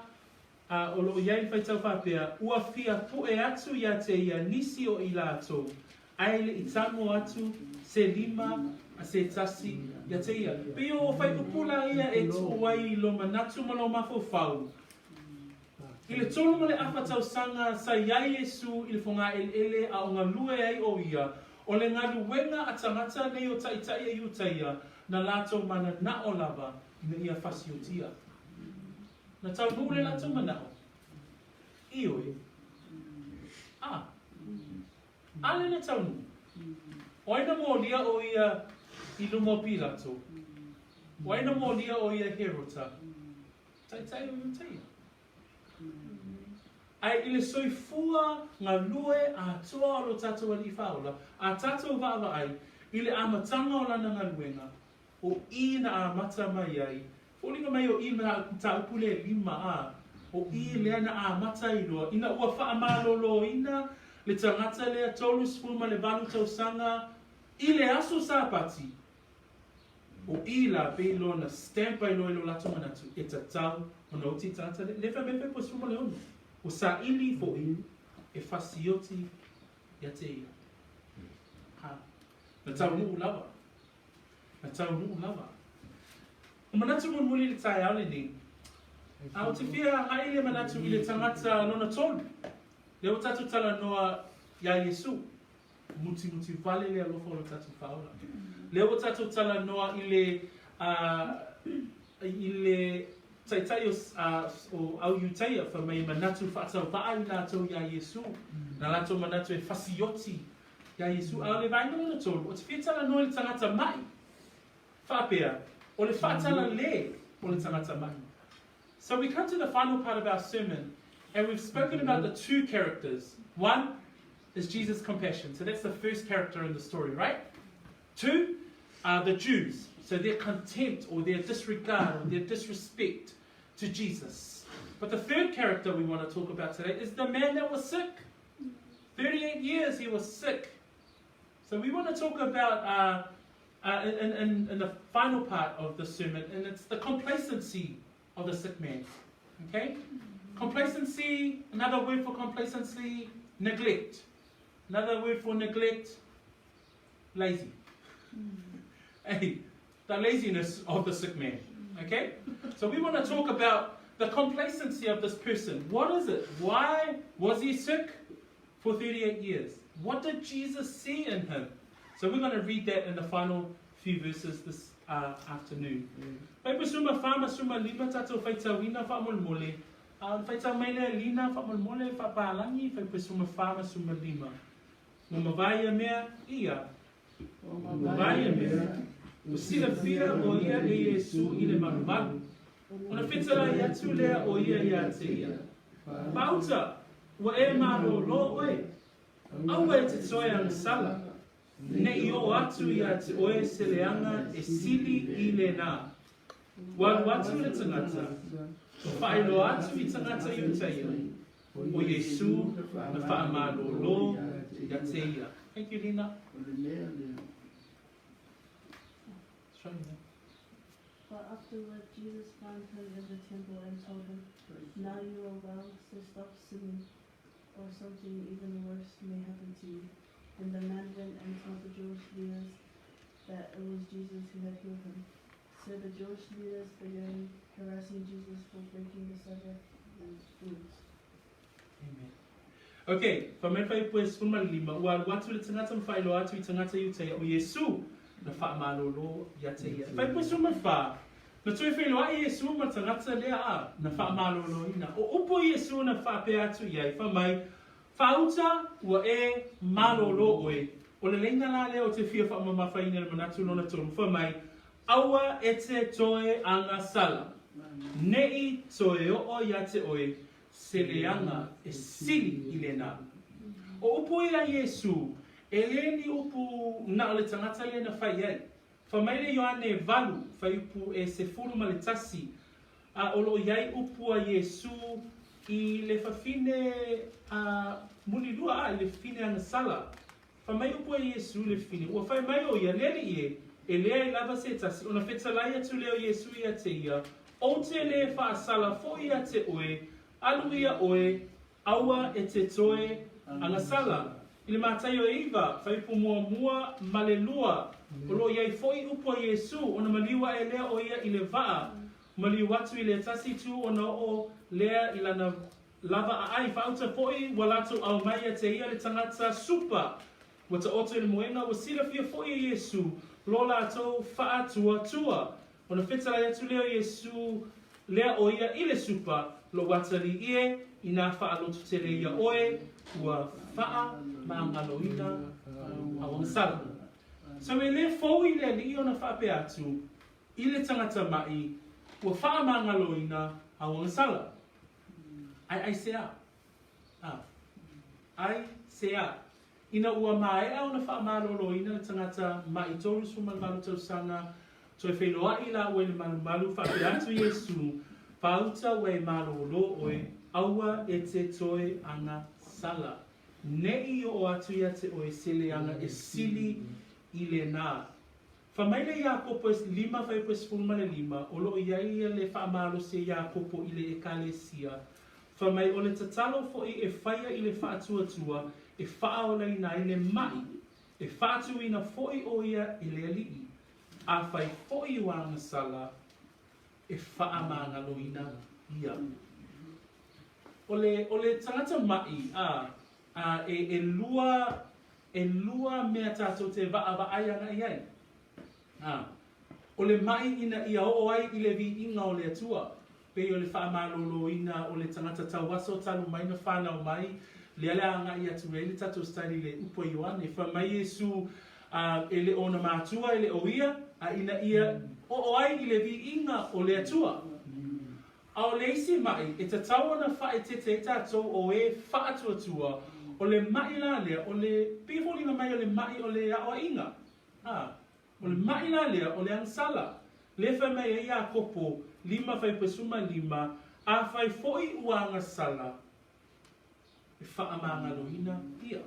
a o lo o i ai le faitau faapea, Ua fia puʻe atu ia te ia nisi o i latou, ae le i tago atu se lima a se tasi ia te ia. Pei o faipupula ia e tuu ai i lo manatu ma lo mafaufau. I le 3 ma le afa tausaga sa i ai Iesu i le fogaeleele a o galue ai ʻo ia, o le galuega a tagata nei o Taitai a Iutaia na latou mananao lava ina ia fasiotia. Na taunuu le latou manaʻo, Ioe. A. ʻAʻole na taunuu. ʻO ai na molia ʻo ia i luma o Pilato? ʻO ai na molia ʻo ia i Herota? Taitai o Iutaia. Ae i le soifua galue atoa o lo tatou Alii Faaola, a tatou vaavaai i le amataga o lana galuega, o i na amata mai ai, foliga mai o i mataupu lea e lima a, o i lea na amata ai loa, ina ua faamaloloina le tagata lea 38 tausaga i le aso Sapati, o i la pei loa na stamp ai loa i lo latou manatu e tatau ona oti le tagata lea. Le fai mai fai 16, ua saili foi e fasioti ia te ia. Ha. Na taunuu lava. Na taunuu lava. O manatu mulimuli i le taeao lenei, a ou te fia agai le manatu i le tagata lona tolu, lea ua tatou talanoa iā Iesu, mutimuti vale le alofa o lo tatou Faaola. Lea ua tatou talanoa i le, i le taitai o, o au Iutaia fai mai e manatu faatauvaa i latou iā Iesu, na latou manatu e fasioti Iā Iesu, a o le vaega lona tolu, ou te fia talanoa i le tagata maʻi. Faapea, o le faatalale o le tagata maʻi. So we come to the final part of our sermon, and we've spoken about the two characters. One is Jesus' compassion. So that's the first character in the story, right? Two are the Jews. So their contempt or their disregard or their disrespect to Jesus. But the third character we want to talk about today is the man that was sick. 38 years he was sick. So we want to talk about uh, uh, in, in, in the final part of the sermon, and it's the complacency of the sick man. Okay? Complacency, another word for complacency, neglect. Another word for neglect, lazy. Hey, the laziness of the sick man. Okay? So we want to talk about the complacency of this person. What is it? Why was he sick for 38 years? What did Jesus see in him? So we're going to read that in the final few verses this uh, afternoon. Pai suma whama suma lima tatou faitauina faamolemole. A faitau mai lea Lina faamolemole faapālagi fai suma whama suma lima. Ua mavae ia mea, ia. Ua mavae ia mea, ua silafia ʻo ia e Iesū i le malumalu. Ona fetalai atu lea o ia iā te ia, Faauta, ua e malōlō ʻoe, aua e te toe agasala, ne i ō atu iā te ʻoe se leaga e sili i lenā. Ua alu atu le tagata, ua faailoa atu i tagata Iutaia, ʻo Iesū na faamalōlō iā te ia. Thank you, Lina. Show me that. But afterward, Jesus found him in the temple and told him, Now you are well, so stop sinning, or something even worse may happen to you. And the man went and told the Jewish leaders that it was Jesus who had healed him. So the Jewish leaders began harassing Jesus for breaking the Sabbath rules. Amen. Okay, fai mai faipue 15, ua alu atu le tagata ma faailoa atu i tagata Iutaia, ʻo Iesū na faamalōlō iā te ia. Faipue 14, na toe feiloai Iesū ma le tagata lea a na faamalōlōina. O upu a Iesū na faapea atu i ai, fai mai, Faauta, ua e malōlō ʻoe. ʻO le laina la lea ou te fia faamamafaina i le manatu lona tolu, fai mai, Aua e te toe agasala, neʻi toe oo iā te ʻoe se leaga e sili i lena. ʻO upu ia a Iesū, e le ni upu na o le tagata lea na fai ai. Fai mai le Ioane valu, fuaiupu e 11, a o lo o i ai upu a Iesū i le fafine a mulilua a i le fafine agasala. Fai mai upu a Iesū i le fafine, ua fai mai ʻo ia, Le Alii e, e leai lava se tasi, ona fetalai atu lea o Iesū ia te ia, Ou te lē faasala foi ia te ʻoe, alu ia ʻoe, aua e te toe agasala. I le Mataio e iva, fuaiupu muamua ma le lua, o lo o i ai foi upu a Iesū, ona maliu aʻe lea ʻo ia i le waʻa, maliu atu i le tasi itu ona oo lea i lana lava ʻaʻai, faauta foi ua latou ao mai ia te ia le tagata supa, ua taoto i le moena, ua silafia foi e Iesū lo latou faatuatua. Ona fetalai atu lea o Iesū lea ʻo ia i le supa, Lou atalii e, inā faaloto tele ia ʻoe, ua faamagaloina au agasala. So e le fou i le Alii ona faapea atu i le tagata maʻi, ua faamagaloina au agasala. Ae aisea? A. Aisea? Ina ua maea ona faamaloloina le tagata maʻi 38 tausaga, toe feiloaʻi lāua i le malumalu, faapea atu Iesū, Faauta ua e malōlō ʻoe, aua e te toe agasala. Neʻi oo atu ia te ʻoe se leaga e sili i lenā. Fai mai le Iakopo e lima fuaiupu e 15, o lo o i ai ia le faamalosi e Iakopo i le ʻEkalesia, Fai mai o le tatalo foi e faia i le faatuatua e faaolaina ai le maʻi, e faatuina foi ʻo ia e le Alii, afai foi ua agasala, e faamagaloina ia. O le, o le tagata maʻi, a, a e, ʻelua, ʻelua mea tatou te vaavaai agai ai. A, o le maʻi ina ia oo ai i le viiga o le Atua, pei o le faamalōlōina o le tagata tauaso talu mai na fanau mai, lea le agai atu ai le tatou study i le upu a Ioane. Fai mai Iesu, a, e le o ona matua, e le o ia, a ina ia oo ai i le viiga o le Atua. A o le isi maʻi e tatau ona faaeteete ai tatou o e faatuatua, o le maʻi la lea, o le, pei e foliga mai o le maʻi o le aoaiga. A, o le maʻi la lea, o le agasala. Lea fai mai ai Iakopo lima fuaiupu 15, Afai foi ua agasala, e faamagaloina ia.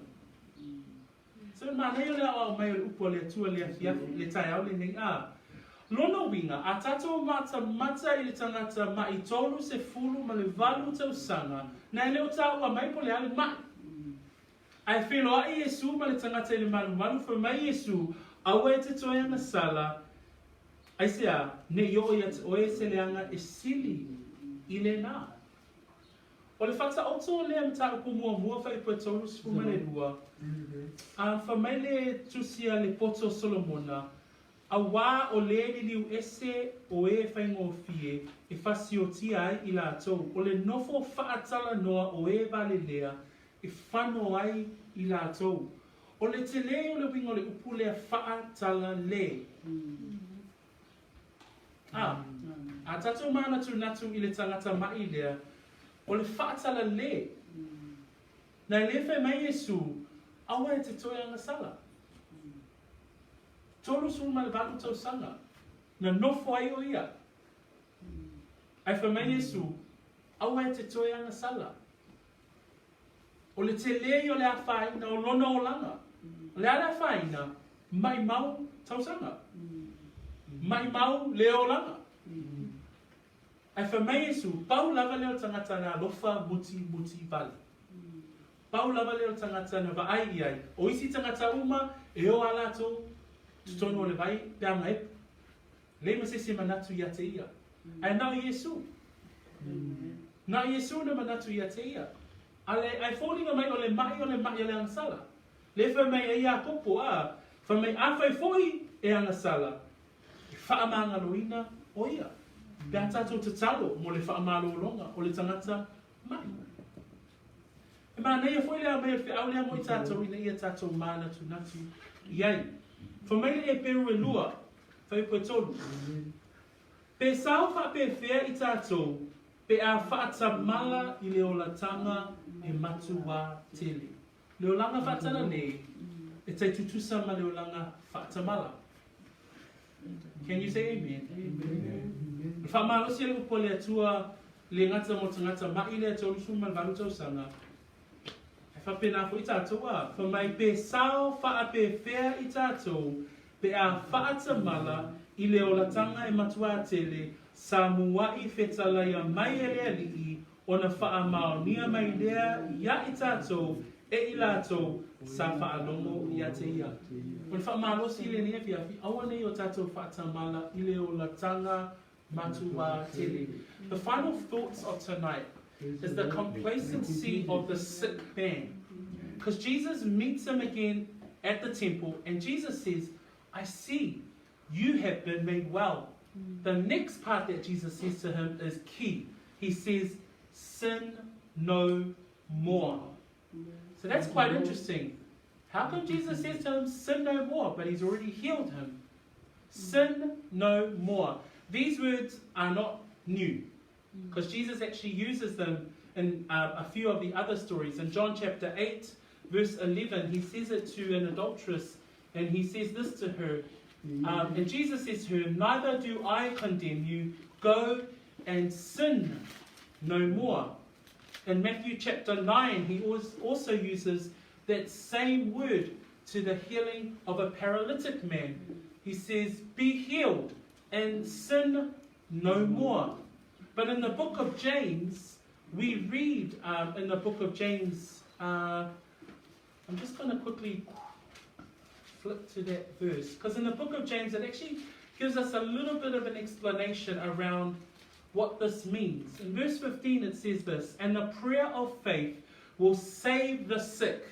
So e manaia o le aoao mai o le upu a le Atua le afiafi, le taeao lenei. A, lona uiga, a tatou matamata i le tagata maʻi 38 tausaga, na e le o taua mai po o le a le maʻi. Ae feiloaʻi Iesū ma le tagata i le malumalu, fai mai Iesū, Aua e te toe agasala, aisea, neʻi oo ia te ʻoe se leaga e sili i lenā. O le faataoto o lea mataupu muamua fuaiupu e 32, a fai mai le tusi a le poto o Solomona, Auā o le liliu ese o e faigofie e fasiotia ai i latou, o le nofo faatalanoa o e valelea e fano ai i latou. O le telē o le uiga o le upu lea faatalale. A, a tatou manatunatu i le tagata maʻi lea, o le faatalale. Na e le fai mai Iesū, Aua e te toe agasala. 38 tausaga na nofo ai ʻo ia. Ae fai mai Iesū, Aua e te toe agasala. O le telē ia o le afaina o lona olaga. O le a le afaina? Maʻimau tausaga. Maʻimau le olaga. Ae fai mai Iesū, Pau lava lea o le tagata na alofa muti muti vale. Pau lava lea o le tagata na vaai i ai, o isi tagata uma e o a latou totonu o le vai pe a gaepu. Leai ma se isi e manatu ia te ia. Ae na o Iesū. Na o Iesū na manatu ia te ia. Ale, ae foliga mai o le maʻi o le maʻi o le agasala. Lea fai mai ai Iakopo, a, fai mai afai foi e agasala, e faamagaloina ʻo ia. Pe a tatou tatalo mo le faamalologa o le tagata maʻi. E manaia foi le aumai o le feau lea mo i tatou ina ia tatou manatunatu i ai. Fai mai le Eperu e lua, fuaiupu e tolu. Pe sao faapefea i tatou pe a faatamala i le olataga e matuā tele. Le olaga faatalale e tai tutusa ma le olaga faatamala. Can you say amen? Amen. O le faamalosi a le upu a le Atua le gata mo tagata ma'i le 38 tausaga, e faapena foi tatou a, fai mai pe sao faapefea i tatou pe a faatamala i le olataga e matuā tele sa mua'i fetalaia mai e le Alii ona faamaonia mai lea iā i tatou e i latou sa faalogo ia te ia. O le faamalosi lenei afiafi, aua nei o tatou faatamala i le olataga matuā tele. The final thoughts of tonight is the complacency of the sick man. Because Jesus meets him again at the temple and Jesus says, I see you have been made well. The next part that Jesus says to him is key. He says, Sin no more. So that's quite interesting. How come Jesus says to him, Sin no more, but he's already healed him? Sin no more. These words are not new because Jesus actually uses them in a few of the other stories. In John chapter 8, verse 11, he says it to an adulteress, and he says this to her. And Jesus says to her, Neither do I condemn you, go and sin no more. In Matthew chapter 9, he also uses that same word to the healing of a paralytic man. He says, Be healed and sin no more. But in the book of James, we read in the book of James, I'm just going to quickly flip to that verse, because in the book of James, it actually gives us a little bit of an explanation around what this means. In verse 15, it says this, And the prayer of faith will save the sick.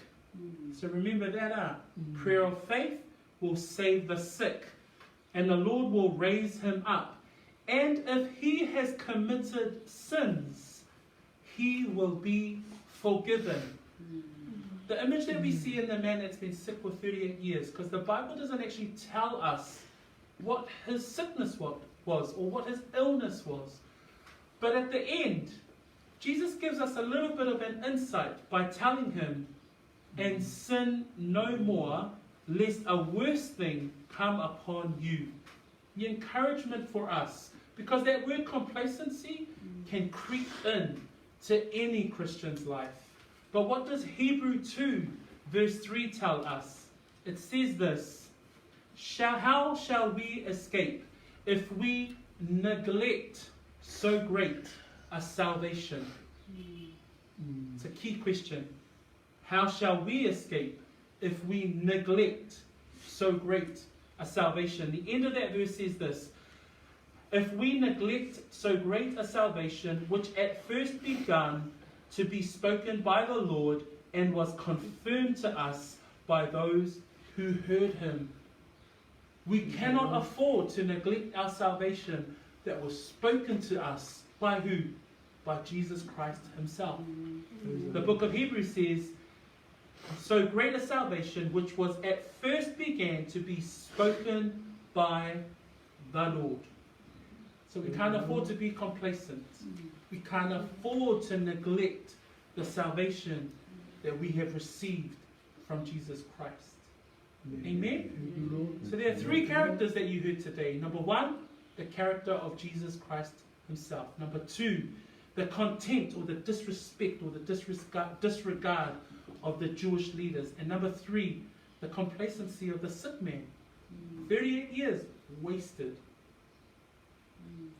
So remember that, Prayer of faith will save the sick, and the Lord will raise him up. And if he has committed sins, he will be forgiven. The image that we see in the man that's been sick for 38 years, because the Bible doesn't actually tell us what his sickness was or what his illness was. But at the end, Jesus gives us a little bit of an insight by telling him, And sin no more, lest a worse thing come upon you. The encouragement for us, because that word complacency can creep in to any Christian's life. But what does Hebrew 2 verse 3 tell us? It says this, How shall we escape if we neglect so great a salvation? It's a key question. How shall we escape if we neglect so great a salvation? The end of that verse says this, If we neglect so great a salvation, which at first begun to be spoken by the Lord and was confirmed to us by those who heard him. We cannot afford to neglect our salvation that was spoken to us by who? By Jesus Christ himself. The book of Hebrews says, So great a salvation, which was at first began to be spoken by the Lord. So we can't afford to be complacent. We can't afford to neglect the salvation that we have received from Jesus Christ. Amen? So there are three characters that you heard today. Number one, the character of Jesus Christ himself. Number two, the contempt or the disrespect or the disregard of the Jewish leaders. And number three, the complacency of the sick man. 38 years wasted.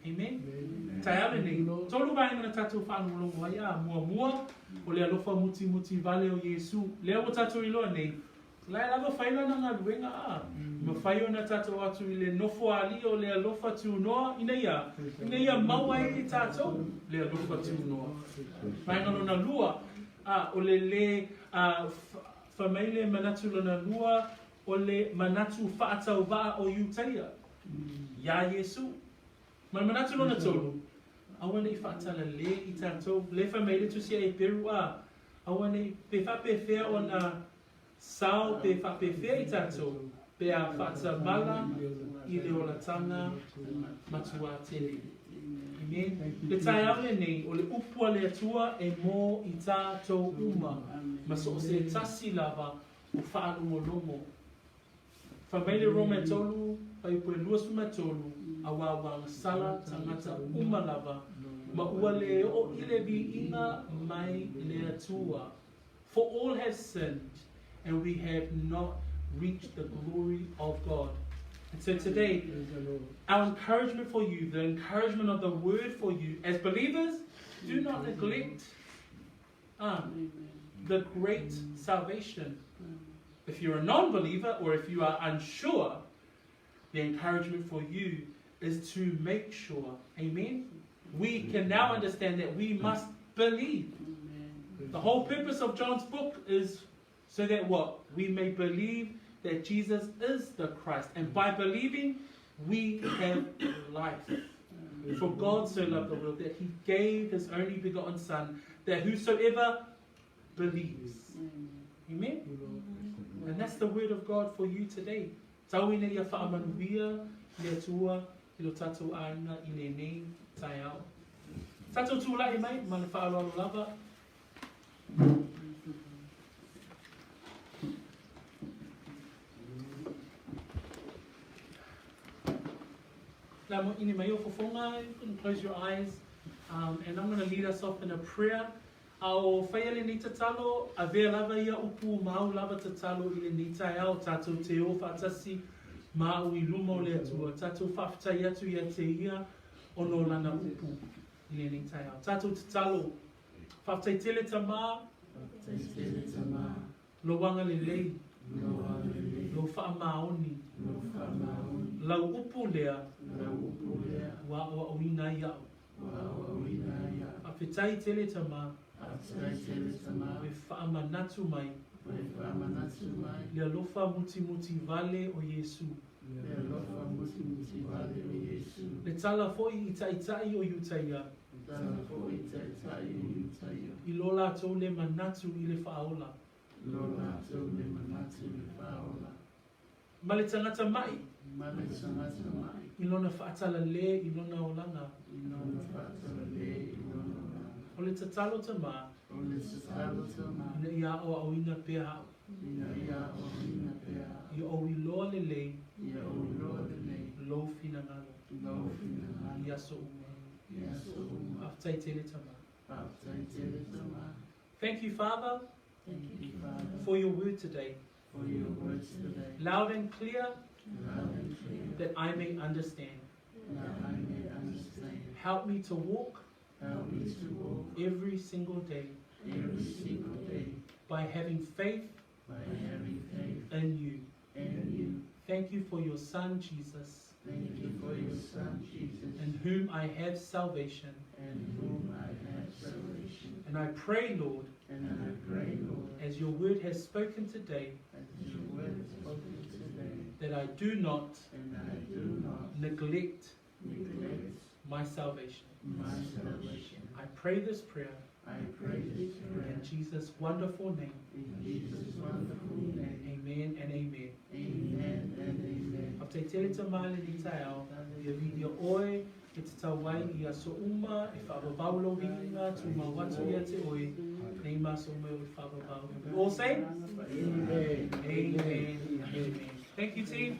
Amen. Taeao lenei, tolu vaega na tatou faalogologo ai a muamua o le alofa mutimuti vale o Iesu. Lea ua tatou iloa nei, la e lava fai lana galuega a. Mafai ona tatou atu i le nofo alii o le alofa tunoa ina ia, ina ia maua ai e tatou le alofa tunoa. Vaega lona lua, a, o le le, a, fai mai le manatu lona lua, o le manatu faatauvaa o Iutaia iā Iesu. Ma le manatu lona tolu, aua ne i faatalale i tatou. Le fai mai le Tusi a Eperu, a. Aua ne i, pe faapefea ona sao pe faapefea i tatou pe a faatamala i le olataga matuā tele. Amen. Le taeao lenei, o le upu a le Atua e mo i tatou uma, ma so o se tasi lava o faalogologo. Fai mai le Roma e tolu, fuaiupu e 23, Auā ua agasala tagata uma lava, ma ua le oo i le viiga mai le Atua. For all have sinned, and we have not reached the glory of God. And so today, our encouragement for you, the encouragement of the word for you as believers, do not neglect the great salvation. If you're a non believer or if you are unsure, the encouragement for you is to make sure. Amen? We can now understand that we must believe. The whole purpose of John's book is so that what? We may believe that Jesus is the Christ. And by believing, we have life. For God so loved the world that he gave his only begotten Son, that whosoever believes. Amen? And that's the word of God for you today. Tau ina ia faamanuia le Atua i lo tatou aiga i lenei taeao. Tatou tulai mai ma le faaaloalo lava. La mo ine mai o fofoga, you can close your eyes, and I'm going to lead us off in a prayer. A o whaia lenei tatalo, avea lava ia upu māu lava tatalo i lenei taeao, tatou te o faatasi ma au i luma o le Atua, tatou faafetai atu ia te ia ona o lana upu i lenei taeao. Tatou tatalo, faafetai tele Tamā, Faafetai tele Tamā, lou agalelei, lou agalelei, lou faamaoni, lou faamaoni, lau upu lea, lau upu lea, ua aoaoina ai au. ua aoaoina ai au. Faafetai tele Tamā, Faafetai tele Tamā, ua e faamanatu mai, ua e faamanatu mai, le alofa mutimuti vale o Iesu. Le alofa mutimuti vale o Iesu. Le tala foi i taitai o Iutaia, Le tala foi i taitai o Iutaia, i lo latou le manatu i le faaola. Lo latou le manatu i le faaola. Ma le tagata mai, Ma le tagata mai, i lona faatalale i lona olaga. I lona faatalale i lona olaga. O le tatalo Tamā, O le tatalo Tamā, ina ia aoaoina pea au. Ina ia aoaoina pea au. Ia ou iloa lelei, Ia ou iloa lelei, lou finagalo, lou finagalo, i aso uma. I aso uma. Faafetai tele Tamā. Faafetai tele Tamā. Thank you, Father, Thank you, Father, for your word today. for your words today. Loud and clear, Loud and clear, that I may understand. That I may understand. Help me to walk Help me to walk every single day every single day by having faith by having faith in you. in you. Thank you for your Son, Jesus, Thank you for your Son, Jesus, in whom I have salvation. in whom I have salvation. And I pray, Lord, And I pray, Lord, as your word has spoken today, as your word has spoken today, that I do not and I do not neglect neglect my salvation. my salvation. I pray this prayer I pray this prayer in Jesus' wonderful name. in Jesus' wonderful name. Amen and amen. Amen and amen. Faafetai tele Tamā i lenei taeao, ia viia oe e tatau ai i aso uma, e faavavau lou viiga, tumau atu ia te oe, nei ma aso uma e o le faavavau. We all say? Amen. Amen. Amen. Thank you, team.